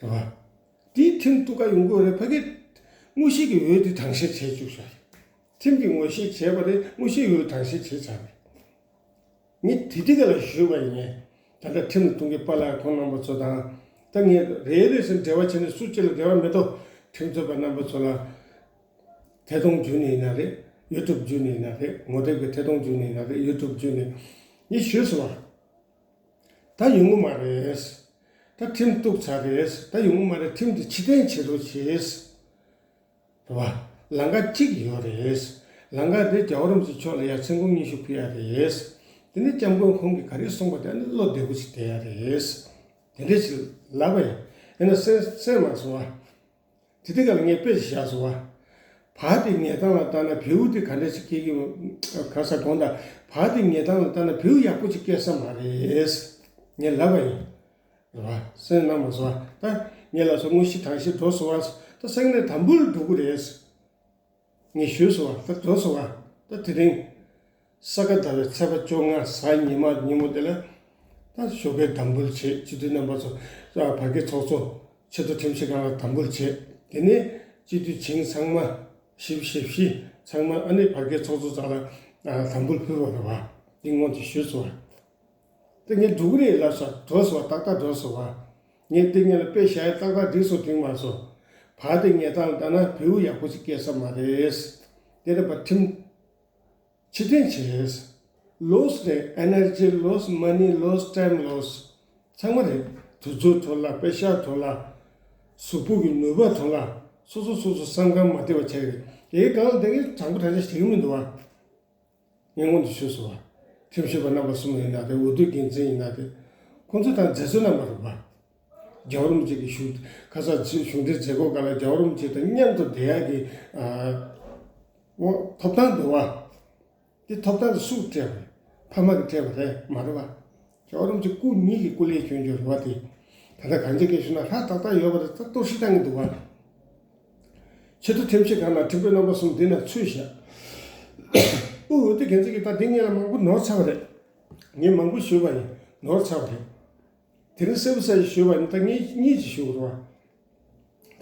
རེད་བ། དེའི་ཁྲིམས་གཏུག་ག་ཡོང་དགོས་རེད། ཕ་གི་དངོས་གཞི་གི་འོས་དེ་གྲངས་བཤེར་བྱས་བཅུག་ཤག་ཁྲིམས་ཀྱི་ངོ་ཤེས་བྱས་པ་རེད། དངོས་གཞི་འོས་གྲངས་བཤེར་བྱས་ཚར་རེད། ངས་དེ་དུས་ག་ལ་ཞུས་པ་ཡིན། ད་ལྟ་ཁྲིམས་ལ་གཏོང་མཁན་པཱ་ལགས་ཁོང་རྣམ་པ་ཚོ་དང་། ད་ངས་རེ་རེ་བཞིན་འབྲེལ་བ་བྱས་ནས་སུ་གཅིག་ལ་འབྲེལ་བ་མེད་དོ། ཁྲིམས་རྩོད་པ་རྣམ་པ་ཚོ་ལ་ཐད་གཏོང་བརྒྱུད་ནས་ཡིན་ན་རེད། ཡུ་ཊུབ་བརྒྱུད་ནས་ཡིན་ན་རེད། ངོ་དེབ་ཀྱི་ཐད་གཏོང་བརྒྱུད་ནས་ཡིན་ན་རེད། ཡུ་ཊུབ་བརྒྱུད་ནས་ངས་ཞུས་སོང་བ། ད་ཡོང་གི་མ་རེད། ད་ཁྲིམས་གཏུག་ཚར་རེད། ད་ཡོང་གི་མ་རེད། ཁྲིམས་དེ་ཕྱིར་འཐེན་བྱེད་རོགས་བྱེད། རེད་བ། ལམ་ཁ་གཅིག་ཡོད་རེད། ལམ་ཁ་དེ་རྒྱལ་བ་རིན་པོ་ཆེ་མཆོག་ལ་ཡར་མཚན་སྐུ་སྙན་ཞུ་ཕུལ་ཡ་རེད། དེ་ནས་སྐྱབས་མགོན་ཁོང་གིས་ག་རེ་གསུངས་པ་དེ་ནི་བློ་བདེ་པོ་ཞིག་བསྡད་ཡ་རེད། དེ་འདྲ་ཞིག་ལབ་པ་ཡིན། ཡིན་ན་གསན་གསན་མ་སོང་བ། དེ་དུས་ག་ལ་ངས་དཔེ་ཞིག་བཞག་སོང་བ། བ་དེ་ཉལ་སྟངས་ལ་ལྟ་ན་བེའུ་དེ་ག་འདྲ་ཞིག་སྐྱེ་གི་ཡོད། ག་ས་དགོངས་དག་བ་དེ་ཉལ་སྟངས་ལ་ལྟ་ན་བེའུ་ཡག་པོ་ཅིག་སྐྱེ་ས་མ་རེད། ངས་ལབ་པ་ཡིན། རེད་བ། སེམས་ནང་མ་སོང་བ། ད་ངས་ལ་སོགས་དངོས་གཞི་གྲངས་བཤེར་འགྲོ་སོང་བ། ད་སེང་ནས་དམ་འབུལ་འགྲོ་གི་རེད། ངས་ཞུས་སོང་བ། ད་འགྲོ་སོང་བ། ད་དེ་རིང་ས་ག་ཟླ་བའི་ཚེས་པ་བཅོ་ལྔ་གཟའ་ཉི་མ་ཉིན་མོ་དེ་ལ། ད་ཞོགས་ཀས་དམ་འབུལ་བྱེད། སྤྱི་འཐུས་རྣམ་པ་ཚོ། བར་བརྒལ་ཚོགས་གཙོ། ཆེས་མཐོ་ཁྲིམས་ཞིབ་ཁང་ལ་དམ་འབུལ་བྱེད། དེ་ནས་སྤྱི་འཐུས་བྱིངས་ཚང་མ། བཞི་བཅུ་ཞེ་བཞི་ཚང་མ་ཨ་ནི་བར་བརྒལ་ཚོགས་གཙོ་ཚང་ལ་དམ་འབུལ་ཕུལ་བ་རེད་བ། འདི་སྔོན་དུ་ཞུས་སོང་བ། དེ་ངས་འགྲོ་གི་རེད་ལབ་ས་འགྲོ་སོང་བ། ཏག་ཏག་འགྲོ་སོང་བ། ངས་དེ་ངས་ལ་དཔེ་བཞག་ཡ་ཏག་ཏག་འགྲིག་སོང་། དེང་མ་སོང་། བ་དེ་ངས་བཏང་ལྟ་ན་བེའུ་ཡག་པོ་ཞིག་སྐྱེ་ས་མ་རེད། དེ་རེད་པ། ཁྲིམས་ཕྱིར་འཐེན་བྱས། ལོས་རེད། ཨེ་ནར་ཇི་ལོས། མ་ནི་ལོས། ཊའིམ་ལོས། ཚང་མ་རེད། དུས་ཚོད་འཕྲོ་བརླག་པེ་ཤག་འཕྲོ་བརླག་གཟུགས་པོ་གི་ནུས་པ་འཕྲོ་བརླག་སོ་སོ་སོ་སོ་བསམ་ཁ་མ་བདེ་བ་བྱས་རེད། དེའི་སྒང་ལ་དེ་གའི་དྲང་པོ་དྲང་བཞག་བྱེད་ཀྱི་མི་འདུག་བ། ངས་སྔོན་དུ་ཞུས་སོང་བ། ཁྲིམས་ཞིབ་པ་རྣམ་པ་གསུམ་ཡིན་ན་རེད། འོས་བསྡུ་འགན་འཛིན་ཡིན་ན་རེད། ཁོང་ཚོ་དང་མཛད་གཙོ་རྣམ་པ་རེད་བ། རྒྱལ་བ་རིན་པོ་ཆེ་གི་བཞུགས་ཁ་སང་གཞུང་འབྲེལ་མཛད་སྒོ་སྒང་ལ་རྒྱལ་བ་རིན་པོ་ཆེ་དང་མཉམ་དུ་བསྡད་ཡག་གི་ཨ། འོ་ཐོབ་ཐང་འདུག་བ། དེ་ཐོབ་ཐང་དེ་སུས་སྤྲད་པ་རེད། ཕ་མ་གིས་སྤྲད་པ་རེད་མ་རེད་བ། རྒྱལ་བ་རིན་པོ་ཆེ་སྐུ་ཉིད་ཀྱི་སྐུ་ལས་བསྐྱོན་རྒྱུ་རེད་བ། དེ་ད་ལྟ་གང་ཅི་སྐད་ཞུ་ན་ཧྲ་ཏག་ཏག་ཡོད་པ་རེད། ད་གཏོར་བཤིག་བཏང་གི་འདུག་བ། ཆེས་མཐོ་ཁྲིམས་ཞིབ་ཁང་ནང་ཁྲིམས་དཔོན་རྣམ་པ་གསུམ་འདི་ན་ཚུད་བཞག་དབུས་འོས་བསྡུ་འགན་འཛིན་གྱིས་ད་འདི་ངེད་ལ་མང་པོ་ནོར་ཚར་བ་རེད། ངས་མང་པོ་ཞུས་པ་ཡིན། ནོར་ཚར་བ་རེད། དེ་རིང་གསལ་པོ་གསལ་ཞིག་ཞུས་པ་ཡིན། ད་ངས་གཉིས་ཅིག་ཞུ་དགོས་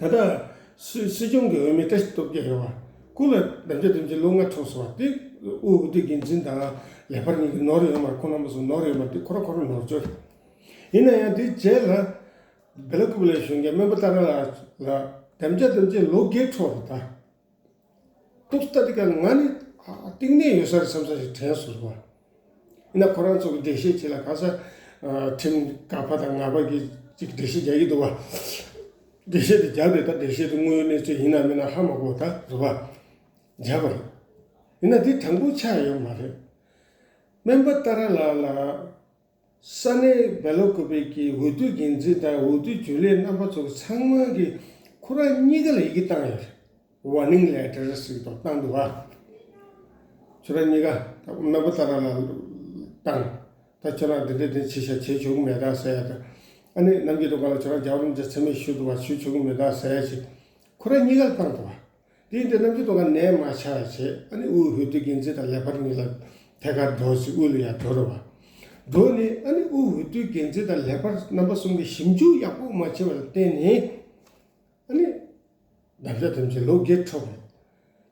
རེད་བ། ད་ལྟ་སྲིད་སྲིད་སྐྱོང་གི་འོས་མི་བཀྲ་ཤིས་སྟོབས་རྒྱལ་ཡོད་བ། སྐུ་ལ་དམ་བཅའ་དམ་བཅའ་ལོ་ལྔ་འཁྲུངས་སོང་བ། དེ་དབུས་འོས་བསྡུ་འགན་འཛིན་དང་ལས་འཕར་གཉིས་ཀྱི་ནོར་ཡོད་མ་རེད། ཁོང་རྣམ་པ་ཚོ་ནོར་ཡོད་མ་རེད། དེ་ཁོ་ར་ཁོ་ར་ནོར་འཁྲུལ་རེད། ཡིན་ན་ཡང་དེ་རྗེས་ལ་སྦེ་ལ་ཀུ་པེ་ལ་བཞུགས་མཁན་སྨན་པ་ཏཱ་ར་ལགས་ལ་དམ་བཅའ་དམ་བཅའ་ལོ་བརྒྱད་འཁྲུངས་རེད་ད། ཏོག་ཙམ་ལྟ་དུས་ཀ་ང་ནི་ཨ་གཏིང་ནས་ཡོད་ས་རེད་བསམ་ས་ཞིག་དྲན་སོང་བ། ཡིན་ན་ཁོ་རང་ཚོ་གི་འགྲེལ་བཤད་བྱེད་ལ་ག་ས་ཨ་ཁྲིམས་ཀ་ཕ་དང་ང་ཕ་གི་ཅིག་འགྲེལ་བཤད་རྒྱག་གི་འདུག་བ། འགྲེལ་བཤད་དེ་རྒྱབ་རེད། ད་འགྲེལ་བཤད་དེ་དངོས་ཡོད་གནས་ཚུལ་ཡིན་ན་མིན་ན་ཧ་མ་གོ་ད་རེད་བ། རྒྱབ་པ་རེད། ཡིན་ན་དེ་དྲང་པོ་ཆགས་ཡོད་མ་རེད། སྨན་པ་ཏཱ་ར་ལགས་ལ། ས་གནས་སྦེ་ལ་ཀུ་པེ་གི་འོས་བསྡུ་འགན་འཛིན་དང་འོས་བསྡུ་རྒྱུན་ལས་རྣམ་པ་ཚོ་ཚང་མ་གིས་ཁོ་རང་གཉིས་ཀ་ལ་ཡི་གེ་བཏང་ཡོད་རེད། ཝར་ནིང་ལེ་ཊར་ཟེར་གྱི་འདུག་བཏང་འདུག་བ། ཁྱོད་རང་གཉིས་ཀ་ད་སྨན་པ་ཏཱ་ར་ལ་བཏང་། ད་ཁྱོད་རང་འདི་འདྲ་འདི་བྱེད་ཤག་བྱེད་ཆོག་གི་མེད་ད་ཟེར་ཡ་དང་། ཨ་ནི་ནམ་རྒྱུན་དུ་ག་ལ་ཁྱོད་རང་རྒྱལ་བ་རིན་པོ་ཆེ་མཚན་སྨད་ཞུ་འདུག་བ། ཞུ་ཆོག་གི་མེད་ད་ཟེར་ཡ་ཞིག་ཁོ་རང་གཉིས་ཀ་ལ་བཏང་འདུག་བ། དེ་ཡིན་དུས་ནམ་རྒྱུན་དུ་ག་ནད་མ་ཆགས་བྱས། ཨ་ནི་དབུས་འོས་བསྡུ་འགན་འཛིན་དང་ལས་འཕར་གཉིས་ལ་ཐད་ཀར་འགྲོ་ཞིག་དབུས་ལ་ཡར་འགྲོ་རེད་བ། འགྲོ་ནས་ཨ་ནི་དབུས་འོས་བསྡུ་འགན་འཛིན་དང་ལས་འཕར་རྣམ་པ་གསུམ་གྱིས་ཞིབ་འཇུག་ཡག་པོ་མ་བྱས་པ་ལ་བརྟེན་ནས། ཨ་ནི་དམ་བཅའ་དམ་བཅའ་ལོ་བརྒྱད་འཁྲུངས་རེད།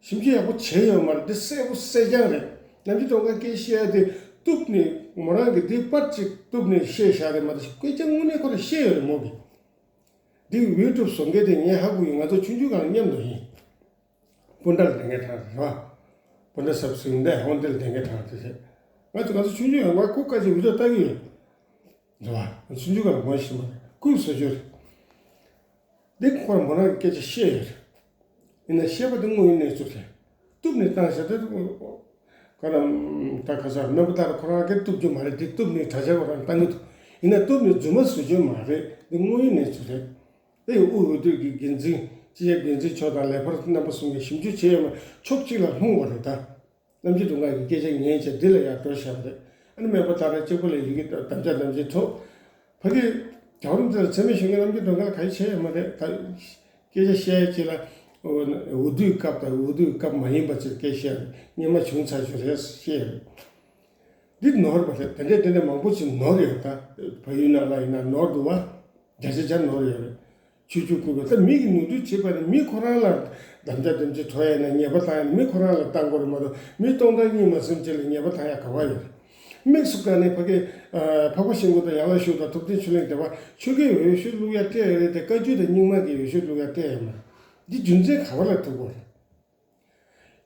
ཞིབ་འཇུག་ཡག་པོ་བྱས་ཡོད་མ་རེད། འདི་གསལ་པོ་གསལ་རྐྱང་རེད། རྣམ་རྒྱལ་སྒྲོལ་དཀར་སྐད་བཤད་ཡ་དེ་གཏུབ་ནས་མོ་རང་གིས་དེ་པར་གཅིག་གཏུབ་ནས་བཤད་བཞག་རེད་མ་གཏོགས་སྐད་ཆ་དངོས་གནས་ཁོ་རང་བཤད་ཡོད་རེད་མོ་གིས། འདི་ཝི་ཀྲུབ་བཟོ་མཁན་དེ་ངས་ཧ་གོ་ཡོད། ང་ཚོ་ཆུང་ཆུང་སྒང་ལ་མཉམ་དུ་ཡིན། སྤུན་ཟླ་ལ་བསྡད་མཁན་གྲས་རེད་བ། སྤུན་ཟླ་ཟབ་ཟིང་འདས་ཧོན་ཏེ་ལ་བསྡད་མཁན་གྲས་དེ་རེད། ང་ཚོ་ང་ཚོ་ཆུང་ཆུང་ཡོད། ང་ཁོ་བཀའ་ཆེ་ཝི་ཀྲུབ་ལྟ་གི་ཡོད། རེད་བ། ཆུང་ཆུང་སྒང་ལ་ངོ་ཤེས་མ་རེད། ཁོས་བཟོ་རྒྱུ་རེད། འདི་ཁོ་རང་མོ་རང་གི་སྐད་ཆ་བཤད་ཡོད་རེད། ཡིན་ན་བཤད་པ་དེ་དངོས་ཡིན་གནས་ཚུལ་རེད། གཏུབ་ནས་བཏང་བཞག་དེ། ཁོ་རང་ད་ཁ་སང་སྨན་པ་ལྟར་ཁོ་རང་གིས་གཏུབ་རྒྱུ་མ་རེད། དེ་གཏུབ་ནས་དྲ་རྒྱ་ཁོ་རང་བཏང་གི་འདུག་ཡིན་ན་གཏུབ་ནས་རྫུན་མ་བཟོ་རྒྱུ་མ་རེད། འདི་དངོས་ཡིན་གནས་ཚུལ་རེད། དེ་ཡང་དབུས་འོས་བསྡུ་གི་འགན་འཛིན། སྤྱི་ཁྱབ་འགན་འཛིན་མཆོག་དང་ལས་འཕར་རྣམ་པ་གསུམ་གྱིས་ཞིབ་འཇུག་བྱས་ཡོད་མ། ཕྱོགས་གཅིག་ལ་ལྷུང་བ་རེད་ད། རྣམ་རྒྱལ་སྒྲོལ་དཀར་གྱི་སྐད་ཆ་ཉན་བྱས་འདི་ལ་ཡང་འགྲོ་བཞག་པ་རེད། ཨ་ནི་སྨན་པ་ལྟར་གཅིག་པུ་ལ་ཡི་གེ་དམ་བཅའ་དམ་བཅའ་ཐོབ། ཕ་གི་རྒྱལ་བ་རིན་པོ་ཆེ་ལ་མཚན་སྨད་ཞུ་མཁན་རྣམ་རྒྱལ་སྒྲོལ་དཀར་ལ་ག་ཡེ་བྱས་ཡོད་མ་རེད་ད། སྐད་ཆ་བཤད་ཡ་ཅིག་ལ། འོས་བསྡུའི་སྐབས་དང་འོས་བསྡུའི་སྐབས་མ་ཡིན་པ་ཅིག་སྐད་བཤད་སྔོན་མ་བྱུང་ཚར་ཞིག་རེད་བཤད་ཡོད། འདི་ནོར་བ་རེད། དེ་འདྲས་དེ་འདྲས་མང་པོ་ཅིག་ནོར་ཡོད་ད། བལ་ཡུལ་ནང་ལ་ཡིན་ན་ནོར་འདུག་བ། བརྒྱ་ཆ་བརྒྱ་ནོར་ཡོད་རེད། ཆོས་བརྒྱུད་ཁུར་བ་ད་མི་གིས་ནོར་འཁྲུལ་བྱེད་པ་ནི་མི་ཁོ་རང་ལ་དམ་བཅའ་དམ་བཅའ་འཕྲོ་ཡ་ན་ཉེས་པ་བཏང་ཡ་ན་མི་ཁོ་རང་ལ་བཏང་དགོས་རེད་མ་གཏོགས་མི་སྟོང་ཕྲག་གཉིས་མ་ཟིན་ཅིག་ལ་ཉེས་པ་བཏང་ཡ་ག་བ་ཡོད་རེད། དམིགས་སུ་བཀར་ནས་ཕ་གི་འཕགས་པ་ཤིང་ཀུན་དང་ཡང་ལ་ཤུགས་དང་ཐུབ་བསྟན་ཆོས་གླིང་དེ་བ་ཆོས་ཀའི་འོས་ཤོག་བླུག་ཡ་སྤྲད་ཡ་རེད་དེ། བཀའ་བརྒྱུད་དང་རྙིང་མ་གི་འོས་ཤོག་བླུག་ཡ་སྤྲད་ཡ་མ་རེད། འདི་རྒྱུ་མཚན་ག་བ་ལ་ཐུག་དགོས་རེད།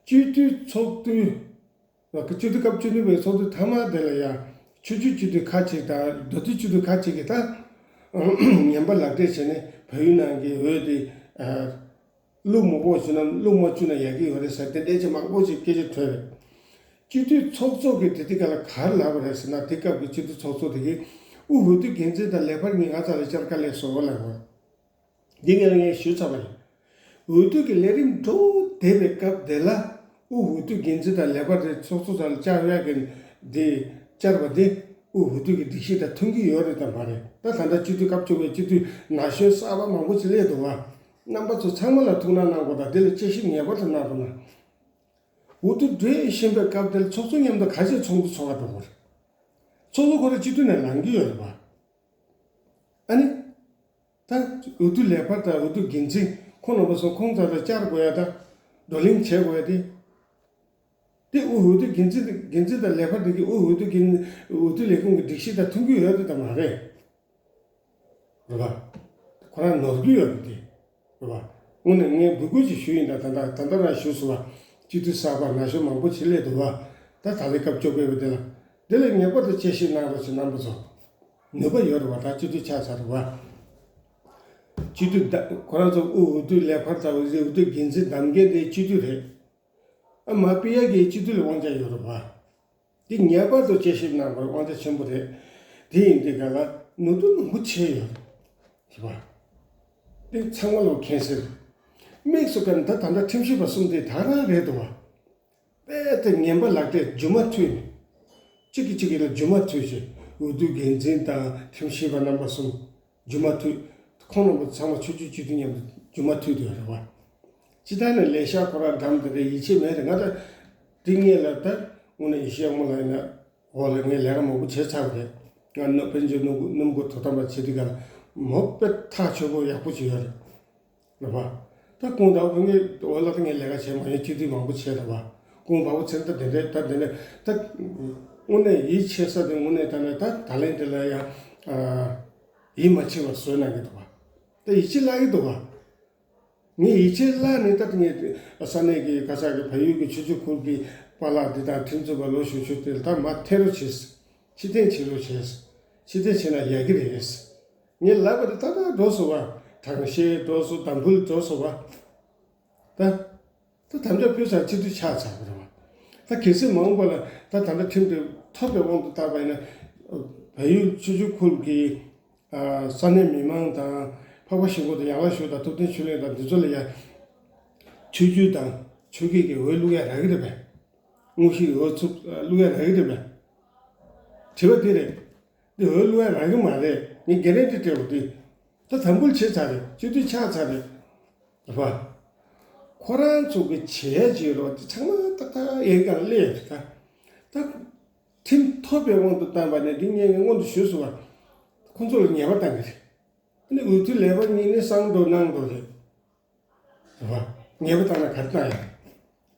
སྤྱི་འཐུས་ཚོགས་འདུ། སྤྱི་འཐུས་སྐབས་བཅུ་བདུན་པའི་ཚོགས་འདུ་མཐའ་མ་དེ་ལ་ཡང་ཆོས་བརྒྱུད་སྤྱི་འཐུས་ཁག་ཅིག་དང་མདོ་སྟོད་སྤྱི་འཐུས་ཁག་ཅིག་གིས་ད་ངན་པ་ལག་སྤྲད་བྱས་ནས་བལ་ཡུལ་ནང་གི་འོས་དེ་བླུག་མ་དགོས་བྱུང་ན་བླུག་མ་བཅུག་ན་ཡག་གི་ཡོད་རེད་ཟེར་དེ་འདྲའི་ཅིག་མང་པོ་ཅིག་སྐད་ཆ་ཐོས་རེད། སྤྱི་འཐུས་ཚོགས་གཙོ་གིས་དེ་དུས་སྐབས་ལ་ག་རེ་ལབ་པ་རེད་ཟེར་ན། དེ་སྐབས་ཀྱི་སྤྱི་འཐུས་ཚོགས་གཙོ་དེ་གིས་དབུས་འོས་བསྡུ་འགན་འཛིན་དང་ལས་འཕར་གཉིས་ང་རྩ་ལ་བཅར་དཀའ་ལས་བཟོ་བ་ལབ་པ། འདི་ངས་ངས་ཞུས་ཚར་བ་ཡིན། འོས་བསྡུ་གི་ལས་རིམ་འགྲོ་བསྡད་པའི་སྐབས་དེ་ལ་དབུས་འོས་བསྡུ་འགན་འཛིན་དང་ལས་འཕར་དེ་ཚོགས་གཙོ་ཚང་ལ་བཅར་ཡག་གི་འདི་བཅར་བ་འདི་དབུས་འོས་བསྡུ་གི་སྒྲིག་གཞི་དང་མཐུན་གྱི་ཡོད་རེད་དམ་མ་རེད། ད་ད་ལྟ་སྤྱི་འཐུས་སྐབས་བཅུ་པའི་སྤྱི་འཐུས་ན་གཞོན་གསར་པ་མང་པོ་ཅིག་སླེབས་འདུག་བ། རྣམ་པ་ཚོ་ཚང་མ་ལ་ཐུགས་སྣང་གནང་དགོས་དང་འདི་ལ་དཔྱད་ཞིབ་ངེས་པར་དུ་གནང་རོགས་གནང་། འོས་བསྡུ་འགྲོ་བཞིན་པའི་སྐབས་དེ་ལ་ཚོགས་གཙོ་མཉམ་དུ་ག་ཚོད་ཚོགས་འདུ་ཚོགས་ག་འགྲོ་དགོས་རེད། ཚོགས་གཙོ་ཁོ་རང་སྤྱི་འཐུས་ནས་ལངས་ཀྱི་ཡོད་རེད་བ། ཨ་ནི། ད་འོས་བསྡུ་ལས་འཕར་དང་འོས་བསྡུ་འགན་འཛིན་ཁོང་རྣམ་པ་ཚོ་ཁོང་རྩ་ལ་བཅར་དགོས་ཡ་དང་བགྲོ་གླེང་བྱེད་དགོས་ཡ་དེ། དེ་འོས་བསྡུ་འགན་འཛིན་འགན་འཛིན་དང་ལས་འཕར་དེ་གི་དབུས་འོས་བསྡུ་འགན་འོས་བསྡུ་ལས་ཁུངས་ཀྱི་སྒྲིག་གཞི་དང་མཐུན་གྱི་ཡོད་དེ་དང་མ་རེད། རེད་བ། ཁོ་རང་ནོར་གྱི་ཡོད་རེད་དེ། རེད་བ། དངོས་གནས་ངས་འབོད་སྐུལ་ཅིག་ཞུ་ཡིན། ད་ད་ད་ད་ལྟ་རང་ཞུས་སོང་བ། སྤྱི་འཐུས་གསར་པ་ན་གཞོན་མང་པོ་ཅིག་སླེབས་འདུག་བ། ད་ད་ལོའི་སྐབས་བཅོ་བརྒྱད་པ་དེ་ལ། དེ་ལ་ངེས་པར་དུ་དཔྱད་ཞིབ་གནང་རོགས་ཞེས་རྣམ་པ་ཚོ། ནུས་པ་ཡོད་རེད་བ། ད་སྤྱི་འཐུས་ཆགས་ཚར་རེད་བ། སྤྱི་འཐུས་ད་ཁོ་རང་ཚོ་དབུས་འོས་བསྡུ་ལས་འཕར་དང་འོས་བསྡུ་འགན་འཛིན་གདམ་མཁན་དེ་སྤྱི་འཐུས་རེད། ཨ་མ་པི་ཡ་གི་སྤྱི་འཐུས་ལ་དབང་ཆ་ཡོད་རེད་བ། འདི་ངེས་པར་དུ་དཔྱད་ཞིབ་གནང་དགོས་རེད། དབང་ཆ་ཆེན་པོ་རེད། དེ་ཡིན་དུས་ག་ལ་ནོར་འཁྲུལ་མང་པོ་བྱས་ཡོད་རེད། ཞེས་པ། འདི་ཚང་མ་ལ་མཁྱེན་གསལ་རེད། དམིགས་སུ་བཀར་ན་ད་ད་ལྟ་ཁྲིམས་ཞིབ་པ་གསུམ་དེ་ད་རང་རེད་འདུག་བ། དཔེ་དེ་ངན་པ་ལག་སྤྲད་རྒྱུ་མ་མཐུད་ནས། གཅིག་གིས་གཅིག་གི་ལ་རྒྱུ་མ་མཐུད་བྱས་འོས་བསྡུ་འགན་འཛིན་དང་ཁྲིམས་ཞིབ་པ་རྣམ་པ་གསུམ། རྒྱུ་མ་མཐུད། ཁོང་རྣམ་པ་ཚང་མ་ཆོས་བརྒྱུད་སྤྱི་འཐུས་མཉམ་དུ་རྒྱུ་མ་མཐུད་དུ་ཡོད་རེད་བ། སྤྱི་བཏང་ནས་ལས་ཤག་ཁོ་རང་འགྲམ་དེ་རེད། ཡིད་ཆེས་མེད་རེད། ང་ད་འདི་ངས་ལ་ད་དངོས་གནས་ཡེ་ཤེས་དབང་མོ་ལགས་ཡིན་ན་འོག་ལ་ངས་ལས་ཀ་མང་པོ་བྱས་ཚར་བ་རེད། ང་ནོ་དཔལ་འབྱོར་སྣུམ་འཁོར་སྣུམ་འཁོར་དོ་དམ་པ་བྱེད་དུས་ག་ལ་མོ་དཔེ་ཐག་ཆོད་པོ་ཡག་པོ་ཅིག་ཡོད་རེད། རེད་བ། ད་ཁོང་ད་ཁོང་གི་འོག་ལ་ད་ངས་ལས་ཀ་བྱས་མ་ཡོང་། སྤྱི་འཐུས་མང་པོ་བྱས་རེད་བ། ཁོང་བ་བོ་ཚེ་ད་དེ་འདྲས་ད་དེ་འདྲས་ད་དངོས་གནས་ཡིད་ཆེས་ས་དེ་དངོས་གནས་ད་ནས་ད་ད་ལན་དེ་ལ་ཡང་ཡིད་མ་ཆེས་པ་བཟོས་གནང་གི་འདུག་བ། ད་ཡིད་ཆེས་བརླག་གི་འདུག་བ། ངས་ཡིད་ཆེས་བརླག་ནས་ད་ངས་ས་གནས་ཀྱི་ག་ས་གི་བལ་ཡུལ་གྱི་ཆོས་བརྒྱུད་ཁུལ་གྱི་པཱ་ལགས་འདི་དང་ཁྲིམས་རྩོད་པ་ལོ་གཞོན་ཤོས་དེ་ལ་ད་མར་ཐད་རོགས་བྱེད། ཕྱིར་འཐེན་བྱེད་རོགས་བྱེད། ཕྱིར་འཐེན་བྱེད་ན་ཡག་གི་རེད། ངས་ལབ་པ་དེ་ཏག་ཏག་འགྲོ་སོང་བ། དྲང་ཤེས་འགྲོ་སོང་། དམ་འབུལ་འགྲོ་སོང་བ། ད་ད་དམ་བཅའ་ཕུལ་ཚར། སྤྱི་འཐུས་ཆགས་ཚར་བ་རེད་བ། ད་གལ་སྲིད་མ་འོངས་པ་ལ་ད་ད་ལྟ་ཁྲིམས་དེ་ཐོབ་པའི་དབང་དུ་བཏང་པ་ཡིན་ན། བལ་ཡུལ་ཆོས་བརྒྱུད་ཁུལ་གྱི་ས་གནས་མི་མང་དང་། འཕགས་པ་ཤིང་ཀུན་དང་ཡང་ལ་ཤོད་དང་ཐུབ་བསྟན་ཆོས་གླིང་དང་འདི་ཚོ་ལ་ཡ་ཆོས་བརྒྱུད་དང་ཆོས་བརྒྱུད་ཀྱི་འོས་བླུག་ཡ་རག་གི་རེད་པས། དངོས་གཞིའི་འོས་ཚུགས་བླུག་ཡ་རག་གི་རེད་པས། དྲི་བ་འདི་རེད། འདི་འོས་བླུག་ཡ་རག་གི་མ་རེད། ངས་གྷེ་རན་ཊི་སྤྲད་པ་འདི། ད་དམ་འབུལ་བྱས་ཚར་རེད། སྤྱི་འཐུས་ཆགས་ཚར་རེད། རེད་པ། ཁོ་རང་ཚོ་གི་བྱས་བྱས་རོགས་དེ་ཚང་མ་ཏག་ཏག་ཡིན་གང་སླེབས་ད། ད་ཁྲིམས་ཐོབ་པའི་དབང་དུ་བཏང་པ་ནས་འདི་ངས་ངས་སྔོན་དུ་ཞུས་སོང་བ། ཁོང་ཚོ་ལ་ཉེས་པ་བཏང་གི་རེད། ཨ་ནི་འོས་བསྡུ་ལས་པ་གཉིས་ནི་གསང་འགྲོ་གནང་འགྲོ་རེད། རེད་པ། ཉེས་པ་བཏང་ན་ག་རེ་བཏང་ཡ།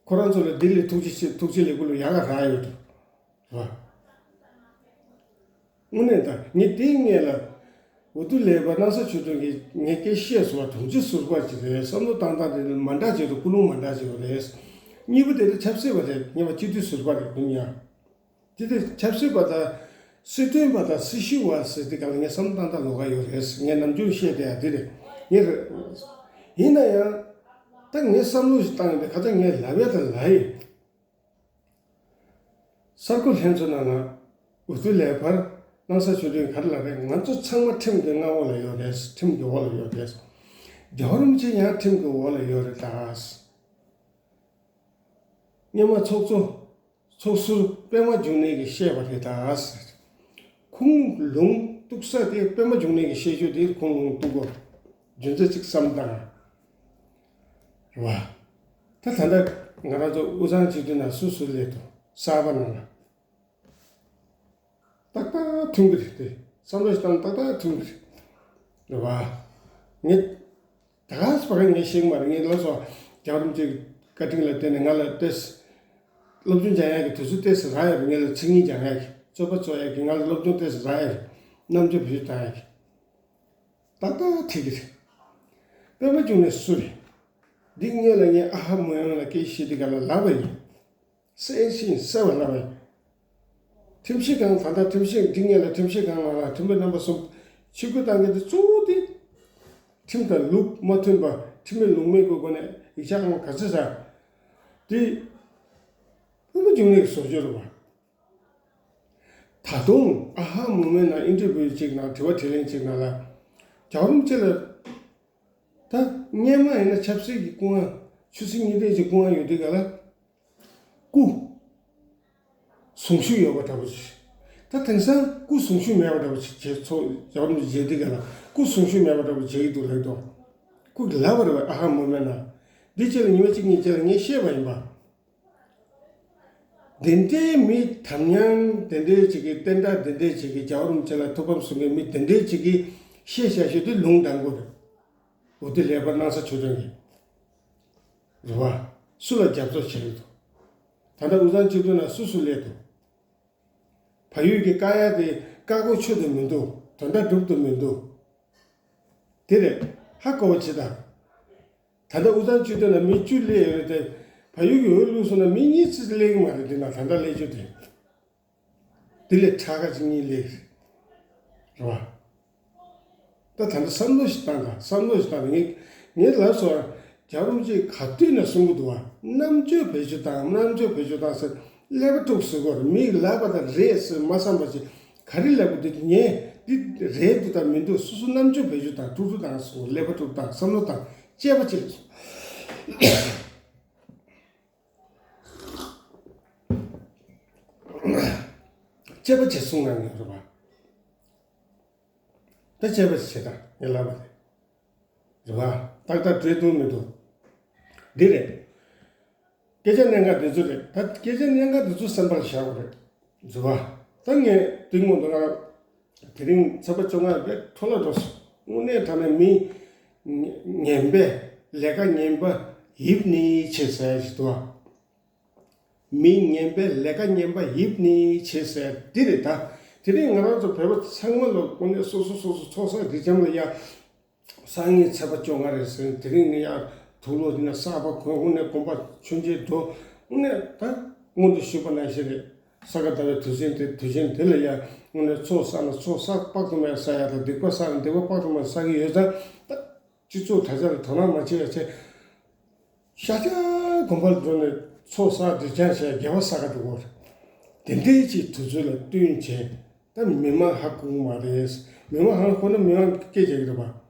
ཁོ་རང་ཚོ་ལ་འདི་ལས་ཐུགས་རྗེ་ཆེ། ཐུགས་རྗེ་ལེགས་པོ་ལ་ཡག་ག་རག་ཡོད་དོ། རེད་བ། དངོས་གནས་ད་ངས་དེའི་སྔོན་ལ་འུ་དུ་ལས་པ་སྣང་ས་ཆོས་སྒྲོན་གྱིས་ངས་སྐད་བཤད་སོང་བ། དྲུང་ཆེ་ཟུར་པ་ཅིག་རེད། བསམ་བློ་བཏང་སྟངས་དེ་མ་འདྲ་ཅིག་རེད། ཀུན་སློང་མ་འདྲ་ཅིག་རེད། གཉིས་པ་དེ་ལ་ཆབ་སྲིད་པ་རེད། ངས་པ་སྤྱི་འཐུས་ཟུར་པ་རེད། ཀུན་ཡང་དེ་དེ་ཆབ་སྲིད་པ་དང་སྲིད་དོན་པ་དང་སྲི་ཞུ་བ་ཟེར་དེ་ག་ལ་ངས་བསམ་བློ་བཏང་སྟངས་ལོགས་ཀ་ཡོད་རེད། ངས་ནམ་རྒྱུན་བཤད་བསྡད་ཡ་དེ་རེད། ངས་རེད། ཡིན་ན་ཡང་ད་ངས་བསམ་བློ་ཞིག་བཏང་ཡོད་པའི་ཁ་ཚ་ངས་ལབ་ཡ་ད་ལབ་ཡིན། གསར་འགོད་ལྷན་ཚོགས་ནང་ལ་འུ་ཐུག་ལས་ཕར་སྣང་ས་ཆོས་སྒྲོན་ག་རེ་ལབ་རེད། ང་ཚོ་ཚང་མ་ཁྲིམས་ཀྱི་མངའ་འོག་ལ་ཡོད་རེད། ཁྲིམས་ཀྱི་འོག་ལ་ཡོད་རེད། རྒྱལ་བ་རིན་པོ་ཆེ་ཡང་ཁྲིམས་ཀྱི་འོག་ལ་ཡོད་རེད་ད། སྔོན་མ་ཚོགས་གཙོ་ཚོགས་ཟུར་པད་མ་འབྱུང་གནས་ཀྱིས་བཤད་པ་རེད་ད། ཁུངས་ལུང་གཏུག་ས་དེ་པད་མ་འབྱུང་གནས་ཀྱིས་བཤད་རྒྱུ་དེ་ཁུངས་ལུང་གཏུག་གོ། རྒྱུ་མཚན་གཅིག་བསམ་བཏང་། རེད་བ། ད་ད་ལྟ་ང་རང་ཚོ་དབུས་གཙང་སྤྱི་འཐུས་ནང་སུ་སུ་སླེབས་འདུག། གསར་པ་ནང་ལ། ཏག་ཏག་མཐུན་གྱི་རེད་དེ། བསམ་བློ་ཞིག་བཏང་ན་ཏག་ཏག་མཐུན་གྱི་རེད། རེད་བ། ངས་ད་ག་ཟེ་བ་ག་ངས་ཤེས་ཀྱི་མ་རེད། ངས་ལབ་སོང་། རྒྱལ་བ་རིན་པོ་ཆེའི་བཀའ་དྲིན་ལ་བརྟེན་ནས་ང་ལ་ཏོག་ཙམ་སློབ་སྦྱོང་སྦྱང་ཡག་གི་དུས་ཚོད་ཏོག་ཙམ་རག་ཡོད་རེད། ངས་ལ་མཚན་ཉིད་སྦྱང་ཡག་གི། རྩོད་པ་རྩོད་ཡག་གི། ང་ལ་སློབ་སྦྱོང་ཏོག་ཙམ་རག་ཡོད་རེད། རྣམ་དཔྱོད་བེད་སྤྱོད་བཏང་ཡག་གི། ཏག་ཏག་འགྲིག་གི་རེད། པད་མ་འབྱུང་གནས་སུ་རེད། འདི་སྔོན་ལ་ངས་ཨ་ཧ་མུ་ཨན་ལ་སྐད་བཤད་དུས་སྒང་ལ་ལབ་པ་ཡིན། གསལ་ཞིང་གསལ་བ་ལབ་པ་ཡིན། ཁྲིམས་ཞིབ་ཁང་། ད་ལྟ་ཁྲིམས་ཞིབ། འདི་སྔོན་ལ་ཁྲིམས་ཞིབ་ཁང་ནང་ལ་ཁྲིམས་དཔོན་རྣམ་པ་གསུམ་ཆིབས་བསྒྱུར་བཏང་མཁན་དེ་གཙོ་བོ་དེ་ཁྲིམས་དང་ལུགས་མ་མཐུན་པ། ཁྲིམས་མེད་ལུགས་མེད་ཀྱི་སྒོ་ནས་ཡིག་ཆ་ཨང་ག་ཚོད་ཟ། དེ་པད་མ་འབྱུང་གནས་ཀྱིས་བཟོ་བཅོས་རེད་བ། ད་དུང་ཨ་ཧ་མུ་མེ་ནང་ཨིན་ཊར་བིའུ་གཅིག་ནང་། དྲི་བ་དྲིས་ལན་གཅིག་ནང་ལ། རྒྱལ་བ་རིན་པོ་ཆེ་ལ། ད་སྔོན་མ་ཡིན་ན་ཆབ་སྲིད་ཀྱི་སྐུ་དབང་། ཆོས་སྲིད་གཉིས་ལྡན་གྱི་སྐུ་དབང་ཡོད་དུས་སྒང་ལ། སྐུ་གཟུངས་གཞུག་ཡོད་པ་འདྲ་པོ་ཅིག། ད་དེང་སང་སྐུ་གཟུངས་གཞུག་མེད་པ་འདྲ་པོ་ཅིག་བྱས་ཚོ། རྒྱལ་བ་རིན་པོ་ཆེ་མཇལ་དུས་སྒང་ལ་སྐུ་གཟུངས་གཞུག་མེད་པ་འདྲ་པོ་མཇལ་གྱི་འདུག་ལབ་འདུག། སྐུ་ལབ་པ་རེད་བ། ཨ་ཧ་མུ་མེ་ནང་། འདི་ཅིག་ལ་ཉི་མ་གཅིག་གཉིས་རྗེས་ལ་ངས་བཤད་པ་ཡིན་པ། དེ་འདྲའི་མི་དམ་ཉམས། དེ་འདྲའི་ཅིག་གི་བསྟན་དགྲ། དེ་འདྲའི་ཅིག་གི་རྒྱལ་བ་རིན་པོ་ཆེ་ལ་ཐུགས་ཕམ་གསུང་མཁན་མི་དེ་འདྲའི་ཅིག་གིས་བཤད་བཤད་ཤོད་དེ་ལུང་དྲངས་དགོས་རེད། འོ་དེ་ལས་པ་སྣང་ས་ཆོས་སྒྲོན་གྱིས། རེད་བ། སུ་ལ་རྒྱབ་སྐྱོར་བྱེད་ཀྱི་འདུག། ད་ལྟ་དབུས་གཙང་སྤྱི་འཐུས་ནང་སུ་སུ་སླེབས་འདུག། བལ་ཡུལ་གྱི་བཀག་ཡ་དེ་བཀག་གོ་ཆོད་དུ་མི་འདུག། དོན་དག་འགྲུབ་ཏུ་མི་འདུག། དེ་རེད། ཧ་གོ་བ་བྱེད་དང་། ད་ལྟ་དབུས་གཙང་སྤྱི་འཐུས་ནང་མི་བཅུ་སླེབས་ཡོད་རེད་དེ། བལ་ཡུལ་གྱི་འོས་བླུགས་སོང་ན་མི་གཉིས་ཙམ་སླེབས་ཀྱི་མ་རེད། དེ་ན་ད་ལྟ་སླེབས་རྒྱུ་དེ། དེ་ལས་ཕྲ་ཁ་གཅིག་གཉིས་སླེབས་རེད་བ། ད་ད་ལྟ་བསམ་བློ་ཞིག་བཏང་དང་། བསམ་བློ་ཞིག་བཏང་དང་། ངས་ངས་ལབ་སོང་། རྒྱལ་བ་རིན་པོ་ཆེས་ག་དུས་ནས་གསུང་གི་འདུག་བ། རྣམ་དཔྱོད་བེད་སྤྱོད་བཏང་། རྣམ་དཔྱོད་བེད་སྤྱོད་བཏང་ཟེར། ཀླད་པ་དཀྲུགས་ཟེར་གོ། མིས་ལབ་པ་དང་རེད་ཟེར་མ་བསམ་པ་ཅིག་ག་རེ་ལབ་དགོས་འདུག། ངས་འདི་རེད་འདུག་དང་མི་འདུག། སོ་སོ་རྣམ་དཔྱོད་བེད་སྤྱོད་བཏང་། དཀྲུག་དཀྲུག་བཏང་སོང་། ཀླད་པ་དཀྲུག་བཏང་། བསམ་བློ་བཏང་། དཔྱད་པ་བྱེད་སོང་། དཔྱད་པ་བྱེད་གསུང་གནང་མྱོང་རེད་བ། ད་དཔྱད་པ་བྱེད་དང་། ངས་ལབ་པ་རེད། རེད་བ། ཏག་ཏག་འགྲིག་འདུག་མི་འདུག། འདི་རེད། སྐད་ཆ་གནད་འགག་འདི་ཚོ་རེད། ད་སྐད་ཆ་གནད་འགག་འདི་ཚོ་སེམས་པར་བཞག་དགོས་རེད། རེད་བ། ད་ངས་དེ་སྔོན་དུ་ང་དེ་རིང་ཚེས་པ་བཅོ་ལྔ་བས་འཕྲོ་བརླག་འགྲོ་སོང་། དངོས་གནས་དྲང་གནས་མི་ངན་པས་ལས་ཀ་ངན་པ་ཡིབ་ནས་བྱེད་ཟེར་ཞིག་འདུག་བ། མི་ངན་པས་ལས་ཀ་ངན་པ་ཡིབ་ནས་བྱེད་ཟེར་འདི་རེད་ད། དེ་རིང་ང་རང་ཚོ་བོད་པ་ཚང་མ་ལ་དངོས་གནས་སོ་སོ་སོ་སོ་ཚོགས་བསགས་སྒྲིབ་སྦྱང་ལ་ཡ། སང་ཉིན་ཚེས་པ་བཅོ་ལྔ་རེད་ཟེར། དེ་རིང་ནས་ཡ་དུག་ལོག་འདི་ན་གསར་པ་གོན། དངོས་གནས་དགོན་པ་མཆོད་མཇལ་འགྲོ། དངོས་གནས་ད་སྔོན་དུ་ཞུས་པ་ནང་བཞིན་རེད། ས་ག་ཟླ་བའི་དུས་ཆེན་དེ། དུས་ཆེན་དེ་ལ་ཡ་དངོས་གནས་ཚོགས་བསགས་ན་ཚོགས་བསགས་དཔག་ཏུ་མེད་བསགས་ཡ་དང་། སྡིག་པ་བསགས་ན་སྡིག་པ་དཔག་ཏུ་མེད་བསགས་ཀྱི་ཡོད་ཙང་། ད་སྤྱི་ཚོགས་དྲ་རྒྱ་ལ་དོ་སྣང་མ་བྱེད་ཡ་བྱས། ཤར་རྒྱག་དགོན་པར་འགྲོ་ནས་ཚོགས་བསགས་སྒྲིབ་སྦྱང་བྱས་དགེ་བ་བསགས་ག་འགྲོ་དགོས་རེད། དེ་འདྲའི་ཅིག་དུས་ཚོད་ལ་བསྟུན་བྱས། ད་མི་མང་ཧ་གོ་གི་མ་རེད། མི་མང་ཧ་གོ་ན་མི་མང་སྐད་རྒྱག་གི་རེད་པ།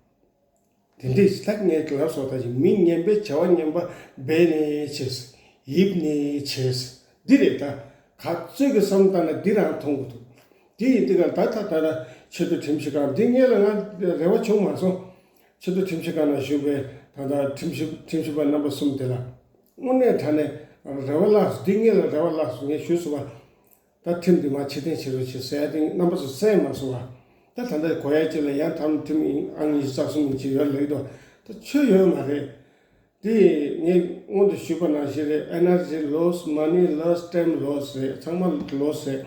དེ་འདྲའི་ཅིག་ད་ངས་ལབ་སོང་། ད་ཅིག་མི་ངན་པས་བྱ་བ་ངན་པ་འབད་ནས་བྱས། ཡིབ་ནས་བྱས། འདི་རེད་ད། ག་ཚོད་ཀྱི་བསམ་བཏང་ན་འདི་རང་མཐོང་གི་འདུག། དེ་ཡིན་དུས་ཀ་ད་ད་ད་ད་ཆེས་མཐོ་ཁྲིམས་ཞིབ་ཁང་འདི་ངེད་ལ་ང་རེ་བ་བྱུང་མ་སོང་། ཆེས་མཐོ་ཁྲིམས་ཞིབ་ཁང་ནང་བཞུགས་པའི་ད་ལྟ་ཁྲིམས་ཞིབ་ཁྲིམས་ཞིབ་པ་རྣམ་པ་གསུམ་དེ་ལ་དངོས་གནས་དྲང་གནས་རེ་བ་བརླག་སོང་། འདི་ངེད་ལ་རེ་བ་བརླག་སོང་། ངས་ཞུས་སོང་བ། ད་ཁྲིམས་འདི་མར་ཕྱིར་འཐེན་བྱེད་རོགས་བྱེད་ཟེར་ཡ་དེ་རྣམ་པ་ཚོ་གསན་མ་སོང་བ། ད་ད་ལྟ་གོ་ཡ་ཅིག་ལ་ཡང་ཐམ་ཁྲིམས་ཨང་ཉི་ཤུ་རྩ་གསུམ་ཡིན་གྱི་ཡོད་ལབ་ཀྱི་འདུག། ད་ཆོས་ཡོད་མ་རེད། དེ་ངས་སྔོན་དུ་ཞུས་པ་ནང་བཞིན་རེད། Energy loss, money loss, time loss རེད། ཚང་མ་loss རེད།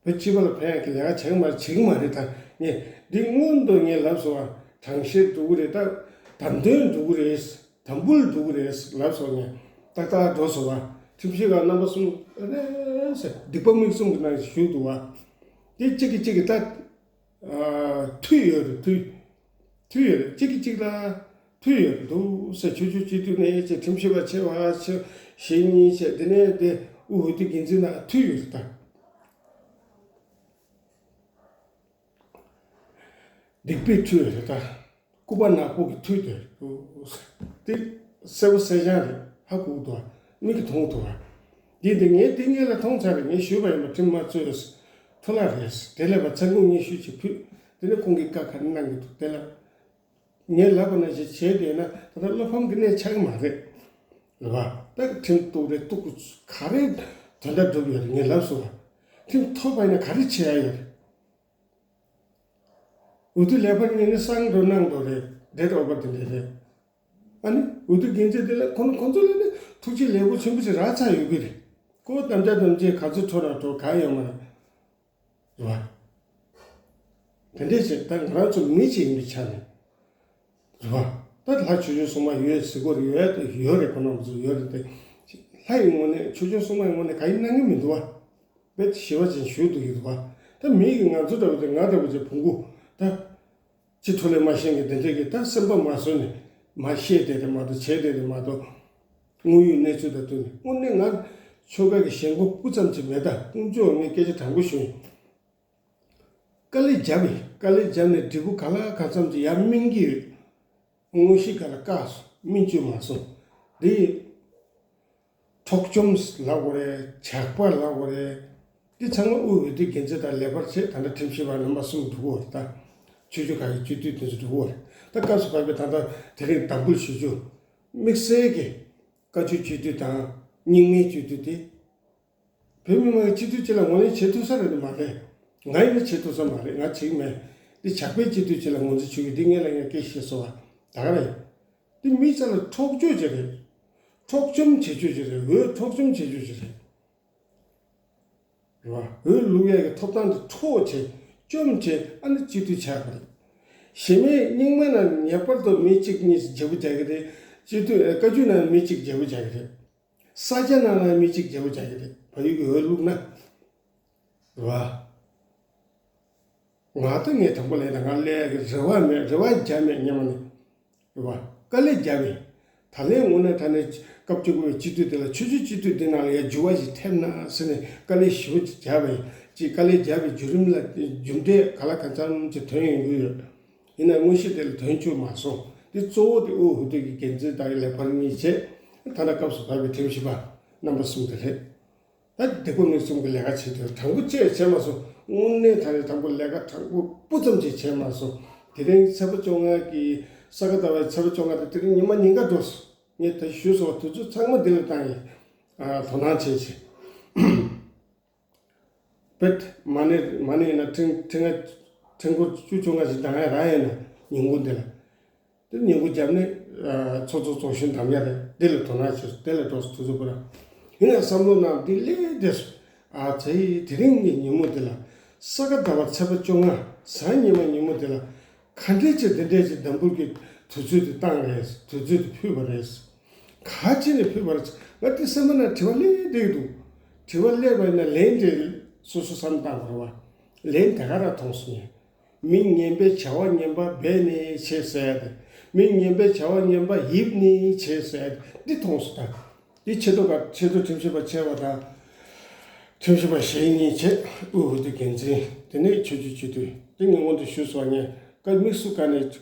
བོད་སྤྱི་པ་ལ་ཕན་ཡག་གི་ལས་ཀ་བྱེད་ཀྱི་མ་རེད། བྱེད་ཀྱི་མ་རེད། ད་ངས་འདི་སྔོན་དུ་ངས་ལབ་སོང་བ། དྲང་གཞག་འགྲོ་གི་རེད། ད་དམ་དོན་འགྲོ་གི་རེད། དམ་འབུལ་འགྲོ་གི་རེད་ལབ་སོང་། ངས་ཏག་ཏག་འགྲོ་སོང་བ། ཁྲིམས་ཞིབ་ཁང་རྣམ་པ་གསུམ་རེད་ཟེར། སྡིག་པ་མིག་གསུམ་གྱི་ནང་བཞུགས་འདུག་བ། དེ་གཅིག་གིས་གཅིག་གི་ད་མཐུད་ཡོད་རེད། མཐུད། མཐུད་ཡོད་རེད། གཅིག་གིས་གཅིག་ལ་མཐུད་ཡོད་རེད་འདུག་ཟེར། ཆོས་རྒྱུད་སྤྱི་འཐུས་ནས་ཆེ། ཁྲིམས་ཞིབ་པ་ཆེ་བ་ཆེ། ཞེ་གཉིས་ཆེ། དེ་ནས་དེ་དབུས་འོས་བསྡུ་འགན་འཛིན་ནང་མཐུད་ཡོད་རེད། ད་སྡིག་པའི་མཐུད་ཡོད་རེད། ད་སྐུད་པ་ནག་པོ་གི་མཐུད་དེ་འདུག་ཟེར། དེ་གསལ་པོ་གསལ་རྐྱང་རེད། ཧ་གོ་གི་འདུག་བ། མིག་གིས་མཐོང་གི་འདུག་བ། འདི་འདི་ངས་འདི་སྔོན་ལ་མཐོང་ཚར་རེད། ངས་ཞུས་པ་ཡིན་པ། ཁྲིམས་དམངས་གཙོའི་འཐུས་ལ་རེད། དེ་ལས་པ་ཚང་ཁུངས་སྙན་ཞུ་ཅིག་ཕུལ། དེ་ནས་ཁོང་གིས་བཀའ་ག་རེ་གནང་གི་འདུག་དེ་ལ་ངས་ལབ་པ་ནང་བཞིན་བྱས་བསྡད་ན་ད་ལྟ་བློ་ཕམ་གྱི་གནས་ཆགས་ཀྱི་མ་རེད། རེད་བ། ད་ཁྲིམས་གཏུག་རེད། གཏུག་གི་ག་རེ་དོན་དག་སྒྲུབ་ཡོད་རེད། ངས་ལབ་སོང་བ། ཁྲིམས་ཐོབ་པ་ཡིན་ན་ག་རེ་བྱེད་ཡ་ཡོད་རེད། འོས་བསྡུ་ལས་ཕར་ཉིན་ནས་གསང་འགྲོ་གནང་འགྲོ་རེད། འདྲེ་གྲོགས་པ་དེ་འདྲ་རེད། ཨ་ནི་འོས་བསྡུ་འགན་འཛིན་དེ་ལ་ཁོ་ཁོ་ཚོ་ལ་ནི་ཐུགས་རྗེ་ལེགས་པོ་ཆེན་པོ་ཞིག་རག་ཚར་ཡོད་ཀྱི་རེད། ཁོ་དམ་བཅའ་དམ་བཅའ་ག་ཚོད་འཕྲོ་ར་འཕྲོ་གང་ཡོད་མ་རེད། རེད་བ། དེ་འདྲས་བྱས་ད་ང་རང་ཚོ་མི་གཅིག་ཡིན་པའི་ཆ་ནས། རེད་བ། ད་ལྷ་ཆོས་སྐྱོང་སྲུང་མ་ཡོད་ཟེར་གྱི་ཡོད་ཡོད་རེད། ཁོ་རང་ཚོ་ཡོད་རེད་དེ། ལྷ་ཡི་ངོས་ནས་ཆོས་སྐྱོང་སྲུང་མ་ཡི་ངོས་ནས་ག་ཡིན་གནང་གི་མི་འདུག་བ། དཔེ་ཞི་བ་ཅན་ཞུ་འདུག་ཡོད་པ། ད་མི་གི་ང་ཚོ་འདྲ་བོ་དེ། ང་འདྲ་བོ་ཅིག་བོང་གུ་ད་ཅི་ཐུ་ལས་མ་ཤེས་མཁན་དེ་འདྲས་ཀྱི་ད་སེམས་པ་མ་བཟོད་ནས་མ་བཤད་བསྡད་རེད་མ་གཏོགས། བྱས་བསྡད་རེད་མ་གཏོགས། དངོས་ཡོད་གནས་ཚུལ་དང་བསྟུན་ནས། དངོས་གནས་ང་ཆོལ་ཁ་གི་ཞེན་ཁོག་སྤུ་ཙམ་ཅིག་མེད། ད་དཀོན་མཆོག་ངས་སྐད་ཆ་དྲང་པོ་ཞུ་ཡིན། དཀའ་ལས་བརྒྱབ་ཡིན། དཀའ་ལས་བརྒྱབ་ནས་འབྲས་བུ་ག་ལ་གང་འཚམ་ཅིག་ཡར་སྨིན་གྱི་ཡོད། དངོས་གཞི་ག་ལ་བཀག་སོང་། སྨིན་བཅུག་མ་སོང་། འདི་འཕྲོག་བཅོམ་ལབ་དགོས་རེད། ཇག་པ་ལབ་དགོས་རེད། འདི་ཚང་མ་དབུས་འོས་བསྡུ་འགན་འཛིན་དང་ལས་ཀ་བྱེད། ད་ལྟ་ཁྲིམས་ཞིབ་པ་རྣམ་པ་གསུམ་འདུག་གོ། ད་ཆོས་བརྒྱུད་ཁག་གི་སྤྱི་འཐུས་དེ་ཚོ་འདུག་གོ། ད་སྐབས་སུ་བབས་པའི་ད་ལྟ་དེ་རིང་དམ་འབུལ་ཞུ་རྒྱུ། དམིགས་བསལ་གྱི་བཀའ་བརྒྱུད་སྤྱི་འཐུས་དང་རྙིང་མའི་སྤྱི་འཐུས་དེ། བོད་མི་མང་གི་སྤྱི་འཐུས་གཅིག་ལ་ངོས་ལེན་བྱེད་ཐུབ་ས་རེད་མ་རེད། ང་ཡིན་ན་བྱེད་ཐུབ་ས་མ་རེད། ང་བྱེད་ཀྱི་མེད། འདི་ཇག་པའི་སྤྱི་འཐུས་གཅིག་ལ་ངོས་འཛིན་བྱེད་ཀྱི། འདི་སྔོན་ལ་ངས་སྐད་བཤད་སོང་བ། ད་ག་རེད། འདི་མི་ཅག་ལ་འཕྲོག་བཅོས་ཅིག་རེད། འཕྲོག་བཅོམ་བྱེད་བཅོས་ཅིག་རེད། འོས་འཕྲོག་བཅོམ་བྱེད་བཅོས་ཅིག་རེད། རེད་བ། འོས་བླུག་ཡས་ཀྱི་ཐོབ་ཐང་དེ་འཕྲོག་བྱས། བཅོམ་བྱས། ཨ་ནི་སྤྱི་འཐུས་ཆགས་པ་རེད། གཞི་མེད་རྙིང་མ་ནང་ངེས་པར་དུ་མི་གཅིག་གཉིས་བརྗེ་པོ་རྒྱག་གི་རེད། སྤྱི་འཐུས་ཨ་བཀའ་བརྒྱུད་ནང་མི་གཅིག་བརྗེ་པོ་རྒྱག་གི་རེད། ས་སྐྱ་ནང་ལ་མི་གཅིག་བརྗེ་པོ་རྒྱག་གི་རེད། བལ་ཡུལ་གྱི་འོས་བླུགས་ན། རེད་བ། ང་ད་ངས་དང་པོ་ལས་ད་ང་ལས་ཀྱི་རེ་བ་མེད། རེ་བ་རྒྱ་མེད་སྔོན་མ་ནས། རེད་བ། དཀའ་ལས་བརྒྱབ་པས། ད་ལན་དངོས་གནས་དྲང་གནས་སྐབས་བཅུ་དགུ་པའི་སྤྱི་འཐུས་དེ་ལ་ཆོས་བརྒྱུད་སྤྱི་འཐུས་འདི་ནང་ལ་ཡང་འགྱུར་བ་ཞིག་ཐེབས་ན་ཟེར་ནས་དཀའ་ལས་ཞེ་པོ་ཅིག་བརྒྱབ་པ་ཡིན། ཅིག་དཀའ་ལས་བརྒྱབ་པའི་བརྒྱུད་རིམ་ལ་རྒྱུ་འབྲས་ག་ལ་གང་འཚམ་ཅིག་ཐོན་ཡོང་གི་ཡོད། ཡིན་ན་དངོས་གཞི་དེ་ལ་ཐོན་བཅུག་མ་སོང་། འདི་གཙོ་བོ་དེ་དབུས་འོས་བསྡུ་གི་འགན་འཛིན་དང་ལས་ཕར་གཉིས་བྱས། ད་ལྟ་སྐབས་སུ་བབས་པའི་ཁྲིམས་ཞིབ་པ་རྣམ་པ་གསུམ་དེ་རེད། ད་སྡིག་པ་མིག་གསུམ་གྱི་ལས་ཀ་བྱེད་དུས་དྲང་པོ་ཅིག་བྱས་མ་སོང་། དངོས་གནས་དྲང་གནས་དྲང་པོ་ལས་ཀ་དྲང་པོ་སྤུ་ཙམ་ཅིག་བྱས་མ་སོང་། དེ་རིང་ཚེས་པ་བཅོ་ལྔ་གི་ས་ག་ཟླ་བའི་ཚེས་པ་བཅོ་ལྔ་དེ་དེ་རིང་ཉི་མ་ཉིན་དཀར་འགྲོ་སོང་། ངས་ད་ཞུས་སོང་བ། དུས་ཚོད་ཚང་མ་འདི་ལ་བཏང་ཡིན། ཨ། དོ་སྣང་བྱེད་ཅིག་བེད། མ་ཎི་མ་ཎི་ཡིན་ན་ཕྲེང་ཕྲེང་ཕྲེང་སྐོར་བཅུ་བཅོ་ལྔ་ཞིག་བཏང་ཡ་རག་ཡོད་ན་ཉིན་གུང་འདི་ལ། དེ་ཉིན་གུང་རྒྱབ་ནས་ཚོགས་གཙོ་ཚོགས་གཞོན་འདེམས་ཡ་རེད། དེ་ལ་དོ་སྣང་བྱེད། དེ་ལ་འགྲོ་སོང་། དུས་ཚོད་པོ་ར། ཡིན་ན་བསམ་བློ་ནང་འདི་ལས་དེ་སོང་། ཨ་ཙི། དེ་རིང་གི་ཉིན་མོ་འདི་ལ། ས་ག་ཟླ་བ་ཚེས་པ་བཅོ་ལྔ་གཟའ་ཉི་མ་ཉིན་མོ་འདི་ལ། ག་འདྲས་ཅིག་འདི་འདྲས་ཅིག་འདེམས་སྒྲུག་གི་དུས་ཚོད་དེ་བཏང་རེད། དུས་ཚོད་དེ་ཕུལ་བ་རེད། ག་ཅི་ནས་ཕུལ་བ་རེད། ང་དེ་སེམས་པ་ནང་དྲི་བ་སླེབས་བསྡད་འདུག་དྲི་བ་སླེབས་པ་ཡིན་ན་ལན་དེ་སོ་སོ་བསམ་བཏང་དགོས་རེད་བ། ལན་དེ་ག་རང་མཐོང་སོང་ངས། མི་ངན་པས་བྱ་བ་ངན་པ་འབད་ནས་བྱས་ཟེར་ཡ་དེ། མི་ངན་པས་བྱ་བ་ངན་པ་ཡིབ་ནས་བྱས་ཟེར་ཡ་དེ། འདི་མཐོང་སོང་ད། འདི་ཆེས་མཐོ་ག་ཆེས་མཐོ་ཁྲིམས་ཞིབ་པ་ཆེ་བ་དང་། ཁྲིམས་ཞིབ་པ་ཞེ་གཉིས་བྱས། དབུས་འོས་བསྡུ་འགན་འཛིན། དེ་ནས་ཆོས་བརྒྱུད་སྤྱི་འཐུས། དེ་ངས་སྔོན་དུ་ཞུས་སོང་། ངས་བཀའ་དམིགས་སུ་བཀར་ནས་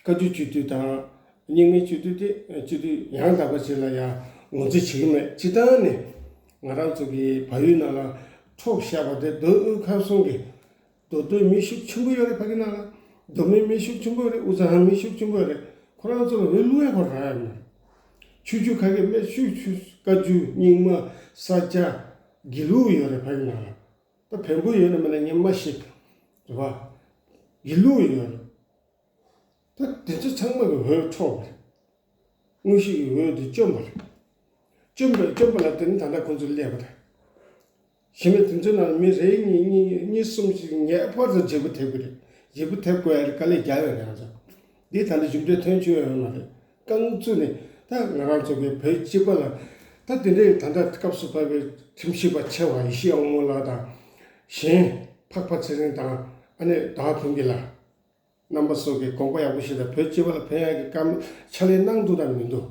བཀའ་བརྒྱུད་སྤྱི་འཐུས་དང་། རྙིང་མའི་སྤྱི་འཐུས་དེ་སྤྱི་འཐུས་ཡང་དག་པ་ཅིག་ལ་ཡང་ངོས་འཛིན་བྱེད་ཀྱི་མེད། སྤྱིར་བཏང་ནས་ང་རང་ཚོ་གི་བལ་ཡུལ་ནང་ལ་འཕྲོག་བཞག་པ་དེ་མདོ་དབུས་ཁམས་གསུམ་གྱི། མདོ་སྟོད་མི་ཤུགས་ཆེན་པོ་ཡོད་རེད་ཕ་གི་ནང་ལ། མདོ་སྨད་མི་ཤུགས་ཆེན་པོ་ཡོད་རེད། དབུས་གཙང་མི་ཤུགས་ཆེན་པོ་ཡོད་རེད། ཁོ་རང་ཚོ་ལ་འོས་བླུག་ཡ་ཁོ་རང་ཡ་མེད། ཆོས་བརྒྱུད་ཁ་གི་མི་ཤུགས་ཆུ་བཀའ་བརྒྱུད་རྙིང་མ་ས་སྐྱ་དགེ་ལུགས་ཡོད་རེད་ཕ་གི་ནང་ལ། ད་བོན་པོ་ཡོད་ན་མེད་ན་ངས་མ་ཤེས། རེད་བ། དགེ་ལུགས་ཡོད་རེད། ད་དེ་ཚོ་ཚང་མ་གི་འོས་འཕྲོག་པ་རེད། དངོས་གཞི་གི་འོས་དེ་བཅོམ་པ་རེད། བཅོམ་པ་བཅོམ་པ་ལ་བརྟེན་ནས་ད་ལྟ་ཁོང་ཚོ་སླེབས་པ་རེད། གཞི་མེད་དེ་ཚོའི་ནང་མི་རེ་གཉིས་གཉིས་གཉིས་གསུམ་ཞིག་ངེས་པར་དུ་བརྗེ་པོ་ཐེབས་ཀྱི་རེད། བརྗེ་པོ་ཐེབས་དགོས་ཡ་རེད། དཀའ་ལས་རྒྱག་ཡོད་རེད་ང་ཚོ། འདི་ད་ལྟ་གཞུང་འབྲེལ་ཐོན་བཅུག་ཡོད་མ་རེད། རྐང་བཙུགས་ནས་ད་ང་རང་ཚོ་གི་བོད་སྤྱི་པ་ལ་ད་དེ་འདྲའི་ད་ལྟ་སྐབས་སུ་བབས་པའི་ཁྲིམས་ཞིབ་པ་ཆེ་བ་ཡེ་ཤེས་དབང་མོ་ལགས་དང་། གཞན་འཕགས་པ་ཚེ་རིང་དང་ཨ་ནེ་ཟླ་བ་ཕུན་སྐྱིད་ལགས། རྣམ་པ་ཚོ་གི་དགོངས་པ་ཡག་པོ་ཞིག་དང་བོད་སྤྱི་པ་ལ་ཕན་ཡག་གི་བཀའ་ཕྱག་ལས་གནང་འདུག་དང་མི་འདུག་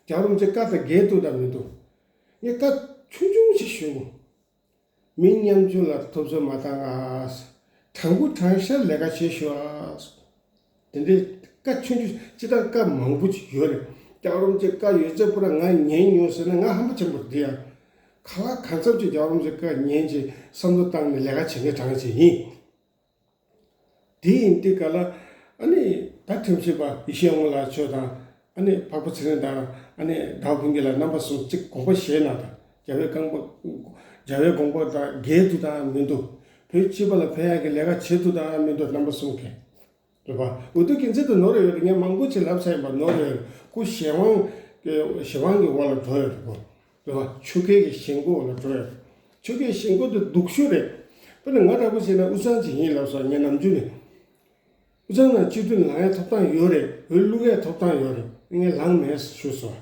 རྒྱལ་བ་རིན་པོ་ཆེ་བཀའ་དང་འགལ་འདུག་དང་མི་འདུག་ངས་བཀའ་ཆུང་ཆུང་ཞིག་ཞུ། མི་ཉམ་ཆུང་ལ་ཐུབ་ཚོད་མ་བཏང་ཨ། དྲང་པོ་དྲང་བཞག་ལས་ཀ་བྱེད་ཤོག་ཨ། དེ་འདྲའི་བཀའ་ཆུང་ཆུང་ཅི་ལྟར་བཀའ་མང་པོ་ཞིག་ཡོད་རེད། རྒྱལ་བ་རིན་པོ་ཆེ་བཀའ་ཡོད་ཚད་པུ་ར་ང་ཉན་མྱོང་ཟེར་ན་ང་ཧམ་པ་ཆེན་པོ་རེད་ཡ། ག་ལ་གང་འཚམ་ཅིག་རྒྱལ་བ་རིན་པོ་ཆེ་བཀའ་ཉན་ཅིག་བསམ་བློ་བཏང་ནས་ལས་ཀ་བྱེད་མཁན་གྲངས་ཅིག་ཡིན། དེ་ཡིན་དུས་ག་ལ་ཨ་ནི་ད་ཁྲིམས་ཞིབ་པ་ཡེ་ཤེས་དབང་མོ་ལགས་མཆོག་དང་ཨ་ནི་འཕགས་པ་ཚེ་རིང་དང་ཨ་ནི་ཟླ་བ་ཕུན་སྐྱིད་ལགས་རྣམ་པ་གསུམ་གཅིག་དགོངས་པ་བཞེས་གནང་དང་། རྒྱལ་བའི་བཀའ་རྒྱལ་བའི་དགོངས་པ་དང་འགལ་འདུག་དང་མི་འདུག་བོད་སྤྱི་པ་ལ་ཕན་ཡག་གི་ལས་ཀ་བྱེད་འདུག་དང་མི་འདུག་རྣམ་པ་གསུམ་གས། རེད་པ། འོས་བསྡུ་འགན་འཛིན་དུ་ནོར་ཡོད་རེད། ངས་མང་པོ་ཅིག་ལབ་ཚར་ཡིན་པ། ནོར་ཡོད་རེད། ཁོ་གཞན་དབང་གི་གཞན་དབང་གི་འོག་ལ་འགྲོ་ཡོད་རེད་ཁོ། རེད་པ། ཆོལ་ཁའི་གི་ཞེན་ཁོག་ལ་འགྲོ་ཡོད་རེད། ཆོལ་ཁའི་ཞེན་ཁོག་དེ་སྡུག་ཤོས་རེད། དཔེར་ན་ང་འདྲ་པོ་བྱས་ན་དབུས་གཙང་ཅིག་ཡིན་ལབ་སོང་། ངས་ནམ་རྒྱུན་ནས་དབུས་གཙང་ནང་སྤྱི་འཐུས་ལངས་ཡའི་ཐོབ་ཐང་ཡོད་རེད། འོས་བླུག་ཡའི་ཐོབ་ཐང་ཡོད་རེད། ངས་ལངས་མེད་ཞུས་སོང་།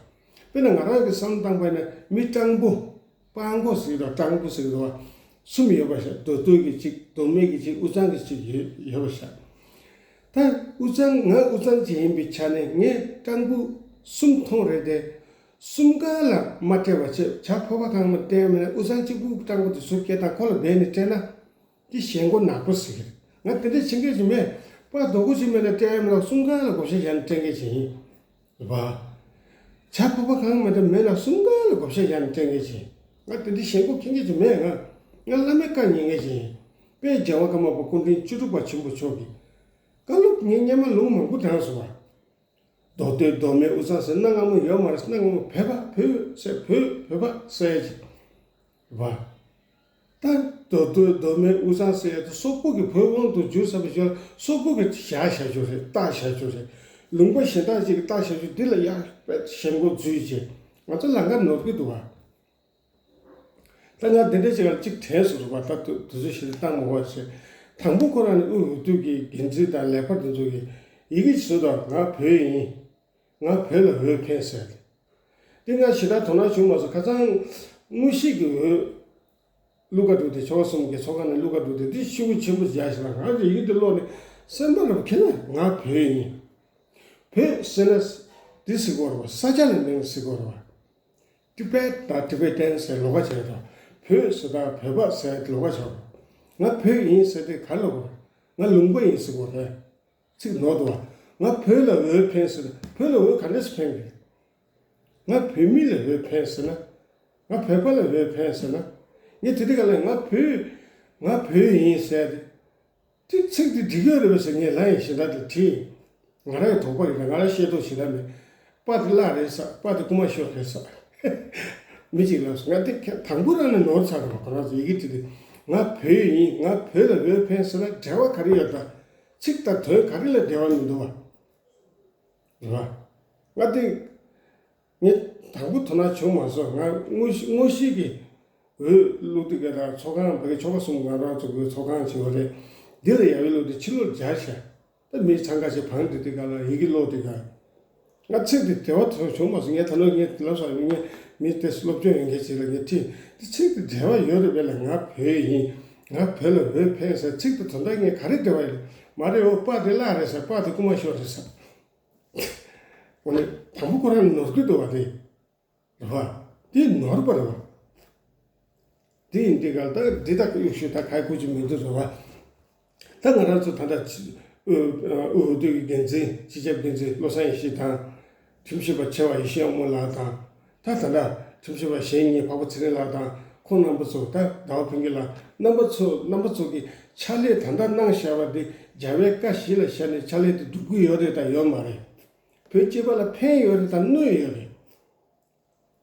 དཔེར་ན་ང་རང་གི་བསམ་བློ་བཏང་པ་ཡིན་ན་མི་སྤྲང་པོ། སྤྲང་པོ་ཟེར་གྱི་འདུག་སྤྲང་པོ་ཟེར་གྱི་འདུག་བ། གསུམ་ཡོད་པ་ཤག་མདོ་སྟོད་ཀྱི་གཅིག་མདོ་སྨད་ཀྱི་གཅིག་དབུས་གཙང་གི་གཅིག་ཡོད་ཡོད་པ་ཤག་ད་དབུས་གཙང་ང་དབུས་གཙང་ཅིག་ཡིན་པའི་ཆ་ནས་ངས་སྤྲང་པོ་གསུམ་མཐོང་རེད་དེ། གསུམ་ཀ་ལ་མ་སྤྲད་པ་བྱས། བྱ་ཕོར་པ་གང་མ་སྤྲད་མེད་ན་དབུས་གཙང་གཅིག་པུ་སྤྲང་པོ་དེ་ཚོ་སྐད་དང་ཁོ་ལ་སྦས་ནས་སྤྲད་ན། དེ་ཞེན་ཁོག་ནག་པོ་ཟེར་གྱི་རེད། ང་དེ་འདྲ་བྱེད་མཁན་ཞིག་མེད། པ་རྡོག་པོ་ཞིག་མེད་ན་སྤྲད་ཡ་མེད་ལ་གསུམ་ཀ་ལ་བགོ་བཤའ་བཞག་ནས་སྤྲད་མཁན་ཞིག་ཡིན། རེད་པ། བྱ་ཕོར་པ་གང་མེད་ན་མེད་ལ་གསུམ་ཀ་ལ་བགོ་བཤའ་བཞག་ནས་སྤྲད་མཁན་ཞིག་ཡིན། ང་དེ་འདྲ་ཞེན་ཁོག་འཁྱེར་མཁན་ཞིག་མེད། ང་ང་བླ་མའི་བཀའ་ཉན་མཁན་ཞིག་ཡིན། དཔལ་རྒྱལ་བ་ཀརྨ་པ་སྐུ་ཕྲེང་བཅུ་དྲུག་པ་ཆེན་པོ་མཆོག་གི་བཀའ་སློབ་ངས་སྔོན་མ་ལུང་མང་པོ་དྲངས་སོང་བ། མདོ་སྟོད་མདོ་སྨད་དབུས་གཙང་ཟེར་གནའ་སྔ་མོ་ཡོད་མ་རེད། གནའ་སྔ་མོ་བོད་པ་བོད་ཟེར་བོད་བོད་པ་ཟེར་ཡ་ཅིག་བ། ད་མདོ་སྟོད་མདོ་སྨད་དབུས་གཙང་ཟེར་ཡ་དེ་སོག་པོ་གི་བོད་དབང་དུ་བསྒྱུར་ཚར་བའི་རྗེས་ལ་སོག་པོ་གི་བཞག་བཞག་རྒྱུ་རེད། བཏགས་བཞག་རྒྱུ་རེད། ལུང་པ་གཞན་དག་ཅིག་གི་བཏགས་བཞག་རྒྱུ་འདི་ལ་ཡག་པའི་ཞེན་ཁོག་འཛུལ་རྗེས་ང་ཚོ་ལམ་ཁ་ནོར་གི་འདུག་བ། ད་ང་འདི་འདྲ་ཅིག་ལ་གཅིག་དྲན་སོང་རུ་བ། ད་དུ་དུས་ཚོད་ཞིག་ཏུ་བཏང་མ་དགོས་ཞེས། དང་པོ་ཁོ་རང་ནི་དབུས་འོས་བསྡུ་གི་འགན་འཛིན་དང་ལས་ཁུངས་དེ་ཚོ་གིས་ཡི་གེ་བཟོས་དང་ང་བོད་ཡིན། ང་བོད་ལ་འོས་འཕེན་ཟེར། འདི་ང་ཞེ་དྲག་དོ་སྣང་བྱུང་མ་སོང་། ཁ་སང་དངོས་གཞི་གི་འོས་བླུག་ག་འགྲོ་དེ་ཆོལ་ཁ་གསུམ་གྱི་ཚོགས་ཁང་ནས་བླུག་ག་འགྲོ་དེ་འདི་ཤུགས་ཆེན་པོ་རྒྱག་ཞིག་ལ་ང་ཡི་གེ་འདི་ཀློག་ནས་སེམས་པ་ལ་ཁྱེད་ལ་ང་བོད་ཡིན། བོད་ཟེར་ན་འདི་ཟེར་དགོས་རེད་བ། ས་ཆ་ལ་མིང་ཟེར་དགོས་རེད་བ། ཏི་པེད་དང་ཏི་པེ་ཏན་ཟེར་ལོགས་ཀ་བྱས་དང་། བོད་ཟེར་དང་བོད་པ་ཟེར་ལོགས་ཀ་བྱས། ང་བོད་ཡིན་ཟེར་དེ་ག་ལ་གོ། ང་ལུང་པ་ཡིན་ཟེར་གོ་རེད། ཚིག་ནོར་འདུག་བ། ང་བོད་ལ་འོས་འཕེན་ཟེར་ན་བོད་ལ་འོས་ག་འདྲས་སུ་འཕེན་གི། ང་བོད་མི་ལ་འོས་འཕེན་ཟེར་ན། ང་བོད་པ་ལ་འོས་འཕེན་ཟེར་ན། ངས་དེ་དུས་ག་ལ་ང་བོད་ང་བོད་ཡིན་ཟེར་དེ། དེ་ཚིག་དེ་འགྲིག་གི་ཡོད་རེད་པས་ཟེར་ངས་ལབ་ཡིན། ཞེ་དྲག་དེ་དྲིས། ང་རང་ཡང་དོགས་པ་ཡོད་ན་ང་རང་ཤེས་རྟོགས་ཞེ་དྲག་མེད། པ་དེ་བརླག་རེད་ས། པ་དེ་རྐུ་མ་ཤོར་རེད་ས། མི་གཅིག་ལབ་སོང་། ང་དེ་ཁྱེད་དང་པོ་རང་ནས་ནོར་ཚར་རེད་པ། ཁོ་རང་ཚོ་ཡི་གེ་བྲིས་དུས་ང་བོད་ཡིན། ང་བོད་ལ་འོས་འཕེན་ཟེར་ན་འབྲེལ་བ་ག་རེ་ཡོད་ད། ཚིག་དང་དོན་ག་རེ་ལ་འབྲེལ་བ་མི་འདུག་བ། རེད་པ། ང་དེ། ངས་དང་པོ་དོ་སྣང་བྱུང་མ་སོང་། ང་དངོས་གཞི་དངོས་གཞི་གི་འོས་བླུག་དུས་ག་ལ་ཚོགས་ཁང་བོད་ཀྱི་ཆོལ་ཁ་གསུམ་ང་རང་ཚོ་གི་ཚོགས་ཁང་ཆེ་བ་རེད། འདི་ལ་ཡ་འོས་བླུག་དུས་ཕྱི་ལོགས་སྦྱར་ཤག་ད་མི་འཚང་ཁ་ཞིག་བང་སྒྲིག་དུས་ག་ལ་ཡི་གེ་ཀློག་དུས་ག་ང་ཚིག་དེ་འབྲེལ་བ་དོན་བྱུང་མ་སོང་། ངས་ད་ནོར་ངས་ལབ་སོང་། ངས་མི་དེ་སློབ་སྦྱོང་ཡོད་མཁན་ཞིག་ལ་ངས་དྲིས། འདི་ཚིག་དེ་འབྲེལ་བ་ཡོད་རེད་པས་ལ། ང་བོད་ཡིན། ང་བོད་ལ་འོས་འཕེན་ཟེར་ཚིག་དེ་དོན་དག་ངས་ག་རེ་འབྲེལ་བ་ཡོད། མ་རེད་འོ། པ་དེ་བརླག་རེད་ཟེར། པ་དེ་རྐུ་མ་ཤོར་རེད་ཟེར། འོ་ནི་དང་པོ་ཁོ་རང་ནོར་གྱི་འདུག་བ། དེ་རེད་བ། དེ་ནོར་བ་རེད་བ། དེ་ཡིན་དུས་ག་ད་འདི་དག་གི་གཡུག་ཤོས་ད་ག་ཡི་ཁུ་ཅི་མི་འདུག་རེད་བ། ད་ང་རང་ཚོ་ད་ལྟ་ཕྱི་དབུས་འོས་བསྡུ་གི་འགན་འཛིན་སྤྱི་ཁྱབ་འགན་འཛིན་བློ་བཟང་ཡེ་ཤེས་དང་། ཁྲིམས་ཞིབ་པ་ཆེ་བ་ཡེ་ཤེས་དབང་མོ་ལགས་དང་། ད་ད་ལྟ་ཁྲིམས་ཞིབ་པ་གཞན་གཉིས་འཕགས་པ་ཚེ་རིང་ལགས་དང་ཁོང་རྣམ་པ་ཚོ། ད་ཟླ་བ་ཕུན་སྐྱིད་ལགས། རྣམ་པ་ཚོ་རྣམ་པ་ཚོ་གི་ཕྱག་ལས་ད་ལྟ་གནང་བཞག་པ་འདི་རྒྱལ་བའི་བཀའ་གཞི་ལ་བཞག་ནས་ཕྱག་ལས་དེ་སྒྲུབ་ཀྱི་ཡོད་རེད་དང་ཡོད་མ་རེད། བོད་སྤྱི་པ་ལ་ཕན་ཡོད་རེད་དང་གནོད་ཡོད་རེད།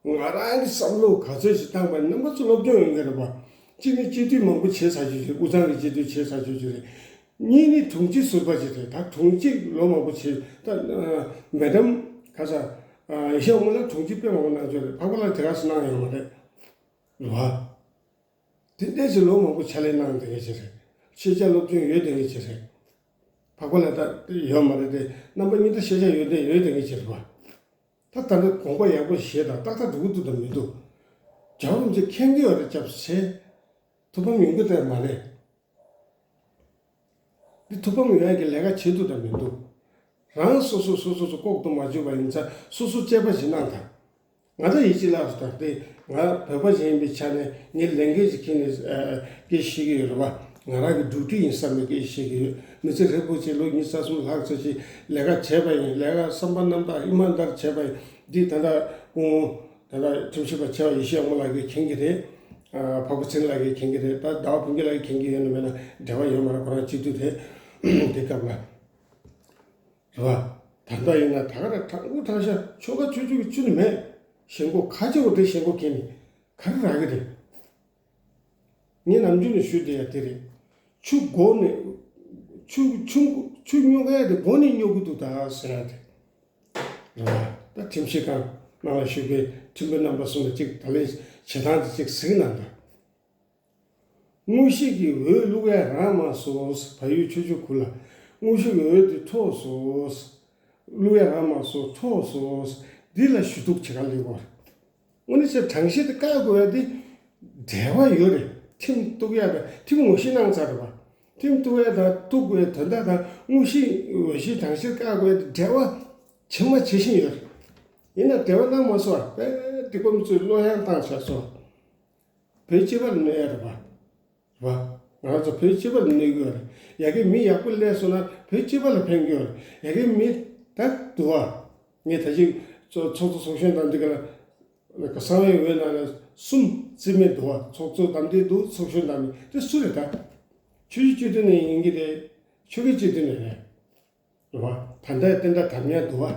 ང་རང་གི་བསམ་བློ་ག་ཚོད་ཞིག་བཏང་པ་ཡིན་ན། ང་ཚོ་སློབ་སྦྱོང་ཡོད་མཁན་རེད་པ། གཅིག་ནི་སྤྱི་འཐུས་མང་པོ་བྱས་ཚར་རྒྱུ་ཞིག་དབུས་གཙང་གི་སྤྱི་འཐུས་བྱས་ཚར་རྒྱུ་ཞིག་རེད། གཉིས་ནི་དྲུང་ཆེ་ཟུར་པ་ཞིག་རེད། ད་དྲུང་ཆེ་ལོ་མང་པོ་བྱས། ད་མེ་ཌམ་ཁ་ས་ ཡེ་ཤེས་དབང་མོ་ལགས་དྲུང་ཆེ་དཔེ་མང་པོ་གནང་ཆོག་རེད། འཕགས་པ་ལགས་དེ་ག་སུ་གནང་ཡོད་མ་རེད། རེད་བ། དེ་འདྲས་ཀྱི་ལོ་མང་པོ་ཕྱག་ལས་གནང་བསྡད་མཁན་ཅིག་རེད། ཤེས་བྱ་སློབ་སྦྱོང་ཡོད་བསྡད་མཁན་ཅིག་རེད། འཕགས་པ་ལགས་ད་ཡོད་མ་རེད་དེ། རྣམ་པ་གཉིས་ད་ཤེས་བྱ་ཡོད་བསྡད་ཡོད་བསྡད་མཁན་ཅིག་རེད་བ། ད་ད་ལྟ་དགོངས་པ་ཡག་པོ་བཞེས་དང་། ཏག་ཏག་འགྲོ་གི་འདུག་དང་མི་འདུག་རྒྱལ་བ་རིན་པོ་ཆེ་མཁྱེན་གྱི་ཡོད་རེད། སྐྱབས་སུ་མཆི། ཐུགས་ཕམ་ཡོང་གི་འདུག་མ་རེད། འདི་ཐུགས་ཕམ་ཡོང་ཡ་གི་ལས་ཀ་བྱེད་འདུག་དང་མི་འདུག་རང་སོ་སོ་སོ་སོ་སོ་ལྐོག་ཏུ་མ་འཇུག་པ་ཡིན་ཙང་། སོ་སོ་དཔྱད་པ་ཞིག་གནང་དང་། ང་ད་ཡིད་ཆེས་ལགས་སོ། ད་དེ་ང་བོད་པ་ཞིག་ཡིན་པའི་ཆ་ནས་ངས་ལས་འགན་ཞིག་འཁྱེར་ནས་ཨ་སྐད་ཆ་བཤད་ཀྱི་ཡོད་རེད་བ། ང་རང་གི་ཌིའུ་ཊི་ཡིན་བསམ་ནས་སྐད་ཆ་བཤད་ཀྱི་ཡོད། མི་ཚེ་རིང་པོ་ཅིག་ལོ་ཉི་ཤུ་རྩ་གསུམ་ལྷག་ཙམ་ཞིག་ལས་ཀ་བྱས་པ་ཡིན། ལས་ཀ་བསམ་པ་རྣམ་དག་ཨི་མན་དར་བྱས་པ་ཡིན། འདི་ད་ལྟ་སྐུ་ངོ་ད་ལྟ་ཁྲིམས་ཞིབ་པ་ཆེ་བ་ཡེ་ཤེས་དབང་མོ་ལགས་ཀྱིས་མཁྱེན་གྱི་རེད། ཨ་འཕགས་པ་ཚེ་རིང་ལགས་ཀྱིས་མཁྱེན་གྱི་རེད། ད་ཟླ་བ་ཕུན་སྐྱིད་ལགས་ཀྱིས་མཁྱེན་གྱི་ཡོད་ན་མེད་ན་འབྲེལ་བ་ཡོད་མ་རེད། ཁོ་རང་སྤྱི་འཐུས་རེད། དེ་སྐབས་ལ། རེད་བ། ད་ལྟ་ཡིན་ན་ད་ག་རང་དྲང་པོ་དྲང་བཞག་ཆོལ་ཁ་ཆོས་བརྒྱུད་ཀྱི་ཆུ་ནི་མེད། ཞེན་ཁོག་ཁ་ཆེ་བོ་དེ་ཞེན་ཁོག་གིས་ནི་ག་རེ་རག་གི་རེད། ངས་ནམ་རྒྱུན་ནས་ཞུས་བསྡད་ཡ་དེ་རེད། ཆུ་མགོ་ནས། ཆུ་ཆུ་ཆུ་རྙོག་ཡ་དེ་མགོ་ནས་རྙོག་གི་འདུག་ད་ཟེར་ཡ་དེ། རེད་བ། ད་ཁྲིམས་ཞིབ་ཁང་ནང་ལ་བཞུགས་པའི་ཁྲིམས་དཔོན་རྣམ་པ་གསུམ་ལ་གཅིག་ད་ལན་བྱེད་སྟངས་དེ་གཅིག་གཟིགས་གནང་དང་། དངོས་གཞི་གི་འོས་བླུག་ཡ་རག་མ་སོང་། བལ་ཡུལ་ཆོས་ཕྱོགས་ཁུལ་ལ་དངོས་གཞི་གི་འོས་དེ་འཕྲོག་སོང་། བླུག་ཡ་རག་མ་སོང་། འཕྲོག་སོང་། འདི་ལ་ཞུ་གཏུག་བྱེད་ག་སླེབས་པ་རེད། དངོས་གནས་བྱས་དྲང་གཞི་དེ་བཀག་དགོས་ཡ་དེ་འབྲེལ་བ་ཡོད་རེད། ཁྲིམས་གཏུག་ཡ་དང་ཁྲིམས་ངོ་ཤེས་གནང་ཚར་རེད་བ། ཁྲིམས་གཏུག་ཡ་དང་གཏུག་དགོས་ཡ་དོན་དག་དང་དངོས་གཞི་འོས་གཞི་དྲང་གཞི་བཀག་དགོས་ཡ་དེ་འབྲེལ་བ་ཇི་མ་ཇི་བཞིན་ཡོད་རེད། ཡིན་ན་འབྲེལ་བ་གནང་མ་སོང་བ། དཔེ་སྡིག་པ་མི་ཚོས་བློ་གཡེང་བཏང་བྱས་སོང་། བོད་སྤྱི་པ་ལ་གནོད་ཡ་རེད་བ། རེད་བ། ང་རང་ཚོ་བོད་སྤྱི་པ་ལ་གནོད་ཀྱི་ཡོད་རེད། ཡ་གི་མི་ཡག་པོ་སླེབས་སོང་ན་བོད་སྤྱི་པ་ལ་ཕན་གྱི་ཡོད་རེད། ཡ་གི་མི་ད་འདུག་བ། ངས་ད་ཅིག་ཚོགས་ཚོགས་གཙོ་ཚོགས་གཞོན་དང་འདི་ག་ལ་གསང་བའི་འོས་ནང་ལ་གསུམ་རྩིས་མེད་འདུག་བ། ཚོགས་གཙོ་དང་འདི་འདུག་ཚོགས་གཞོན་དང་མི་དེ་སུ་རེད་ད། ཆོས་བརྒྱུད་སྤྱི་འཐུས་ནས་ཡིན་གྱི་རེད། ཆོས་ཀྱི་སྤྱི་འཐུས་ནས་རེད། རེད་བ། ད་ལྟ་དེ་འདྲ་དམ་ཉམས་འདུག་བ།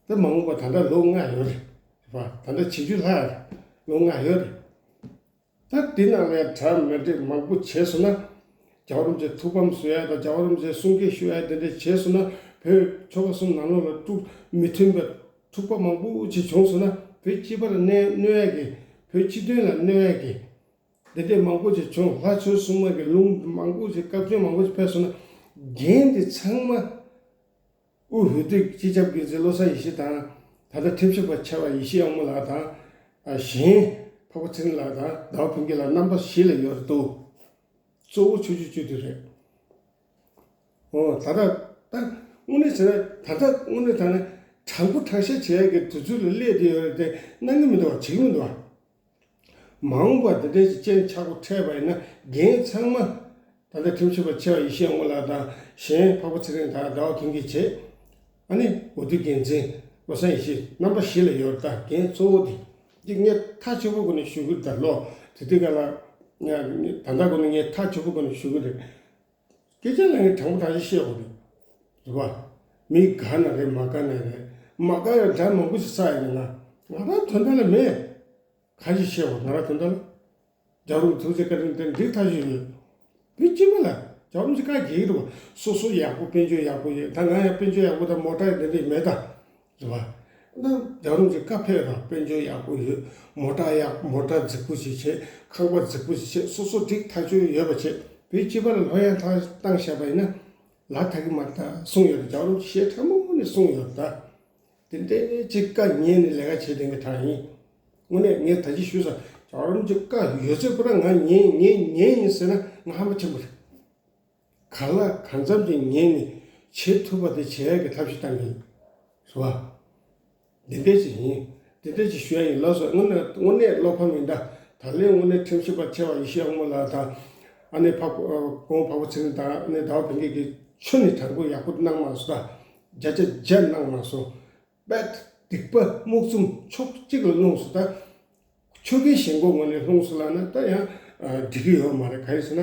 དེ་མ་འོངས་པ་ད་ལྟ་ལོ་ལྔ་ཡོད་རེད། རེད་བ། ད་ལྟ་བྱེད་རྒྱུ་ལྷག་ཡོད་རེད། ལོ་ལྔ་ཡོད་རེད། ད་དེ་ནང་ལ་གྲ་མི་འགྲིག་མང་པོ་བྱས་སོང་ན། རྒྱལ་བ་རིན་པོ་ཆེ་ཐུགས་ཕམ་བཟོ་ཡ་དང་རྒྱལ་བ་རིན་པོ་ཆེ་གསུང་སྐད་ཞུ་ཡ་དེ་འདྲ་བྱས་སོང་ན། བོད་ཆོལ་ཁ་གསུམ་ནང་ལོགས་ལ་དཀྲུག་མི་མཐུན་པའི་འཁྲུག་པ་མང་པོ་ཅིག་བྱུང་སོང་ན། བོད་སྤྱི་པ་ལ་གནོད་གནོད་ཡ་གི། བོད་སྤྱི་དོན་ལ་གནོད་ཡ་གི། དེ་འདྲས་མང་པོ་ཞིག་བྱུང་། ལྷ་ཆོས་གསུམ་མ་གི་ལུང་མང་པོ་ཞིག་བཀའ་བཀྱོན་མང་པོ་ཞིག་ཕེབས་སོང་ན། འགན་དེ་ཚང་མ་དབུས་འོས་བསྡུ་སྤྱི་ཁྱབ་འགན་འཛིན་བློ་བཟང་ཡེ་ཤེས་དང་། ད་ལྟ་ཁྲིམས་ཞིབ་པ་ཆེ་བ་ཡེ་ཤེས་དབང་མོ་ལགས་དང་། ཨ་གཞན་འཕགས་པ་ཚེ་རིང་ལགས་དང་ཟླ་བ་ཕུན་སྐྱིད་ལགས་རྣམ་པ་བཞི་ལ་ཡོད་རེད་འདུག་གཙོ་བོ་ཆོས་བརྒྱུད་སྤྱི་འཐུས་རེད། ཨོ་ད་ལྟ་ད་དངོས་གནས་བྱས་ན་ད་ལྟ་དངོས་གནས་ད་ནི་དྲང་པོ་དྲང་བཤད་བྱེད་ཡག་གི་དུས་ཚོད་ལ་སླེབས་བསྡད་ཡོད་རེད་དེ། གནང་གི་མི་འདུག་བ། བྱེད་ཀྱི་མི་འདུག་བ། མ་འོངས་པ་འདི་འདྲའི་ཅིག་སྤྱན་ཆབ་པོ་འཕྲད་པ་ཡིན་ན། འགན་ཚང་མ་ད་ལྟ་ཁྲིམས་ཞིབ་པ་ཆེ་བ་ཡེ་ཤེས་དབང་མོ་ལགས་དང་། གཞན་འཕགས་པ་ཚེ་རིང་དང་ཟླ་བ་ཕུན་སྐྱིད་བྱས། ཨ་ནི་འོས་བསྡུ་འགན་འཛིན་བློ་བཟང་ཡེ་ཤེས། རྣམ་པ་བཞི་ལ་ཡོད་རེད། ད་འགན་གཙོ་བོ་དེ་འདི་ངས་ཐག་ཆོད་པོ་སྒོ་ནས་ཞུ་གི་རེད། ད་ལོ། དེ་དུས་ག་ལ་ད་ལྟ་སྒོ་ནས་ངས་ཐག་ཆོད་པོ་སྒོ་ནས་ཞུ་གི་རེད། སྐད་ཆ་ལ་ངས་དྲང་པོ་དྲང་བཞག་བཤད་དགོས་རེད། རེད་བ། མི་དགའ་ན་རེད། མ་དགའ་ན་རེད། མ་དགའ་ཡ་འདྲ་མང་པོ་ཞིག་བསགས་ཡོད་ན། ང་རང་དོན་དག་ལ་མེད། ག་ཞིག་བཤད་དགོས། ང་རང་དོན་དག་ལ། རྒྱལ་བ་རིན་པོ་ཆེ་ཐུགས་རྗེ་བཀའ་དྲིན་དེ་འགྲིག་ཐག་ཆོད་ཡོད། མི་སྤྱི་པ་ལ་རྒྱལ་བ་རིན་པོ་ཆེ་བཀའ་རྒྱག་གི་རེད་བ། སོ་སོ་ཡག་པོ་དཔལ་འབྱོར་ཡག་པོ་ཡོད། ད་ང་ཡང་དཔལ་འབྱོར་ཡག་པོ་དང་མོ་ཊ་དེ་འདྲ་མེད་ད། རེད་བ། ད་རྒྱལ་བ་རིན་པོ་ཆེ་བཀའ་ཕེབས་ར། དཔལ་འབྱོར་ཡག་པོ་ཡོད། མོ་ཊ་ཡག་མོ་ཊ་རྫིག་པོ་ཞིག་བྱས། ཁང་པ་རྫིག་པོ་ཞིག་བྱས། སོ་སོ་འགྲིག་ཐག་ཆོད་ཡོད་པ་བྱས། བོད་སྤྱི་པ་ལ་ལྷོད་ཡངས་ཐག་བཏང་བཞག་པ་ཡིན་ན། ལ་ཐག་གི་མ་ཐག་གསུངས་ཡོད་རེད། རྒྱལ་བ་རིན་པོ་ཆེ་ཞལ་ཕྲ་མོ་ནས་གསུངས་ཡོད་རེད་ད། དེ་འདྲའི་ཅིག་བཀའ་ཉན་ནས་ལས་ཀ་བྱེད་བསྡད་མཁན་དག་ཡིན། དངོས་གནས་ངས་ད་ཅི་ཞུས་སོང་། རྒྱལ་བ་རིན་པོ་ཆེ་བཀའ་ཡོད་ཚད་པུ་ར་ང་ཉན་ཉན་ཉན་ཡིན་ཟེར་ན་ང་ཧམ་པ་ཆེན་པོ་རེད། ག་ལ་གང་འཚམ་ཅིག་ཉན་ནས་བྱེད་ཐུབ་པ་དེ་བྱེད་ཡག་གི་ཐབས་ཤེས་བཏང་གི་ཡིན། རེད་བ། འདི་འདྲས་ཅིག་ཡིན། འདི་འདྲས་ཅིག་ཞུ་ཡ་ཡིན། ལགས་སོ། དངོས་གནས་དངོས་གནས་བློ་ཕམ་ཡིན་ད། ད་ལན་དངོས་གནས་ཁྲིམས་ཞིབ་པ་ཆེ་བ་ཡེ་ཤེས་དབང་མོ་ལགས་དང་། ཨ་ནེ་འཕགས་ཨ་གོང་འཕགས་པ་ཚེ་རིང་དང་། ཨ་ནེ་ཟླ་བ་ཕུན་སྐྱིད་ཀྱིས་ཁྱོན་ནས་དྲང་པོ་ཡག་པོ་གནང་མ་སོང་ད། བརྒྱ་ཆ་བརྒྱ་གནང་མ་སོང་། དཔེ་སྡིག་པ་རྨུགས་འཛུམ་ཕྱོགས་གཅིག་ལ་ལྷུང་སོང་ད། ཆོལ་ཁའི་ཞེན་ཁོག་ངོས་ནས་ལྷུང་སོང་ལབ་ན་ད་ཡང་ཨ་འགྲིག་གི་ཡོད་མ་རེད། ག་རེ་ཟེར་ན།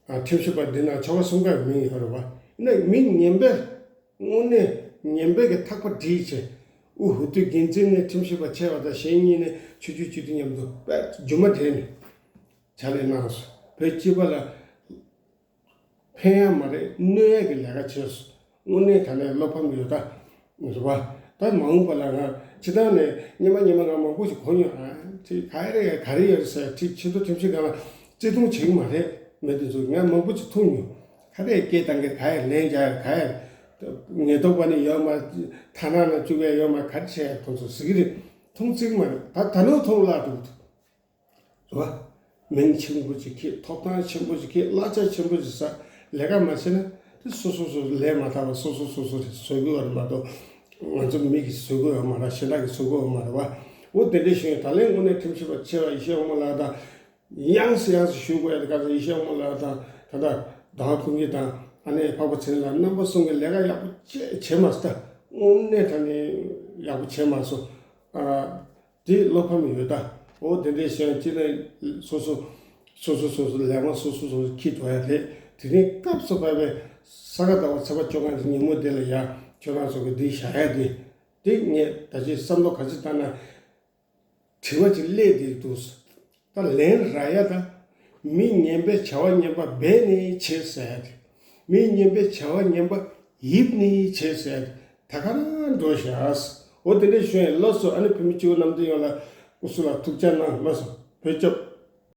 ཨ་ཁྲིམས་ཞིབ་པ་འདི་ན་ཆོལ་ཁ་གསུམ་ཀའི་མིང་ཡོད་རེད་བ། ཡིན་ན་མི་ངན་པས། དངོས་གནས་ངན་པས་ཀྱི་ཐག་པ་བསྒྲིགས་བྱས། དབུས་འོས་བསྡུ་འགན་འཛིན་ནས་ཁྲིམས་ཞིབ་པ་ཆེ་བ་དང་གཞན་གཉིས་ནས་ཆོས་བརྒྱུད་སྤྱི་འཐུས་མཉམ་དུ་དཔེ་རྒྱུ་མ་འབྲེལ་ནས་ཕྱག་ལས་གནང་སོང་། བོད་སྤྱི་པ་ལ་ཕན་ཡ་མ་རེད། གནོད་ཡ་གི་ལས་ཀ་བྱས་སོང་། དངོས་གནས་ད་ལན་བློ་ཕམ་ཡོད་ད། རེད་བ། ད་མ་འོངས་པ་ལ་ང་སྤྱིར་བཏང་ནས་སྔོན་མ་སྔོན་མ་ང་མང་པོ་ཞིག་གོ་མྱོང་། ཨ་ཅེ་ག་རེ་ག་རེ་ཡོད་ཟེར་ཅིག་ཆེད་དུ་ཁྲིམས་ཞིབ་ཁང་ལ་བརྩི་མཐོང་བྱེད་ཀྱི་མ་རེད། མི་དེ་ཚོ་ང་མང་པོ་ཅིག་མཐོང་མྱོང་། ག་རེ་སྐད་བཏང་གི་ག་རེ་ལན་རྒྱག་ག་རེ་ཉེན་རྟོག་པ་ནི་ཡོད་མ། ཐ་ན་ན་བཅུག་གི་ཡོད་མ། ག་རེ་བྱས་ཁོང་ཚོ་ཟེར་གི་རེད། མཐོང་བརྩི་གི་མ་རེད། ད་ད་ནོ་མཐོང་ལ་འགྲོ་གི་འདུག་རེད་བ། མིང་ཆེན་པོ་ཅིག་འཁྱེར། ཐོབ་ཐང་ཆེན་པོ་ཅིག་འཁྱེར། གླ་ཆ་ཆེན་པོ་ཅིག་ཟ། ལས་ཀ་མ་བྱས་ན་དེ་སོ་སོ་སོ་སོ་ལས་མ་ཐར་བ་སོ་སོ་སོ་སོ་རེད་བཟོ་དགོས་བ་རེད་མ་གཏོགས། ང་ཚོ་མི་གིས་བཟོ་དགོས་བ་མ་རེད། གཞན་དག་གིས་བཟོ་དགོས་བ་མ་རེད་བ། འོ་དེ་འདྲས་བྱུང་ཡོད། ད་ལན་དངོས་གནས་ཁྲིམས་ཞིབ་པ་ཆེ་བ་ཡེ་ཤེས་དབང་མོ་ལགས་དང་། ཡང་སེ་ཡང་སེ་ཞུ་དགོས་ཡ་དེ་ག་ཚོད་ཡེ་ཤེས་དབང་མོ་ལགས་དང་ད་ལྟ་ཟླ་བ་ཕུན་སྐྱིད་དང་ཨ་ནེ་འཕགས་པ་ཚེ་རིང་ལགས་རྣམ་པ་གསུམ་གྱིས་ལས་ཀ་ཡག་པོ་བྱས་བྱས་མ་སོང་། ད་དངོས་གནས་དྲང་གནས་ཡག་པོ་བྱས་མ་སོང་། ཨ། དེ་བློ་ཕམ་ཡོད་ད། འོ་དེ་འདྲའི་གཞན་སྤྱི་ལ་སོ་སོ་སོ་སོ་སོ་སོ་ལས་དབང་སོ་སོ་སོ་སོ་འཁྱེར་འགྲོ་ཡ་རེད། དེ་རིང་སྐབས་སུ་བབས་པའི་ས་ག་ཟླ་བ་ཚེས་པ་བཅོ་ལྔ་གི་ཉིན་མོ་དེ་ལ་ཡ་ཁྱོད་རང་ཚོ་གི་འདི་བཞག་ཡ་དེ། དེ་ངས་ད་ཅི་བསམ་བློ་ག་ཚོད་བཏང་ན། དྲི་བ་ཅིག་སླེབས་བསྡད་འདུག་ད་ལན་རག་ཡ་ད། མི་ངན་པས་བྱ་བ་ངན་པ་འབད་ནས་བྱས་ཟེར་ཡ་དེ། མི་ངན་པས་བྱ་བ་ངན་པ་ཡིབ་ནས་བྱས་ཟེར་ཡ་དེ། ད་ག་རང་འགྲོ་བཞག་འོ་དེ་འདྲ་ཞུ་ཡ་ལགས་སོ། ཨ་ནི་བོད་མི་སྤྱི་བོ་གནམ་བསྟན་ཡོངས་ལ་སྐུ་གཟུགས་ལ་ཐུགས་ཅག་གནང་། ལགས་སོ། བོད་སྐྱོབ།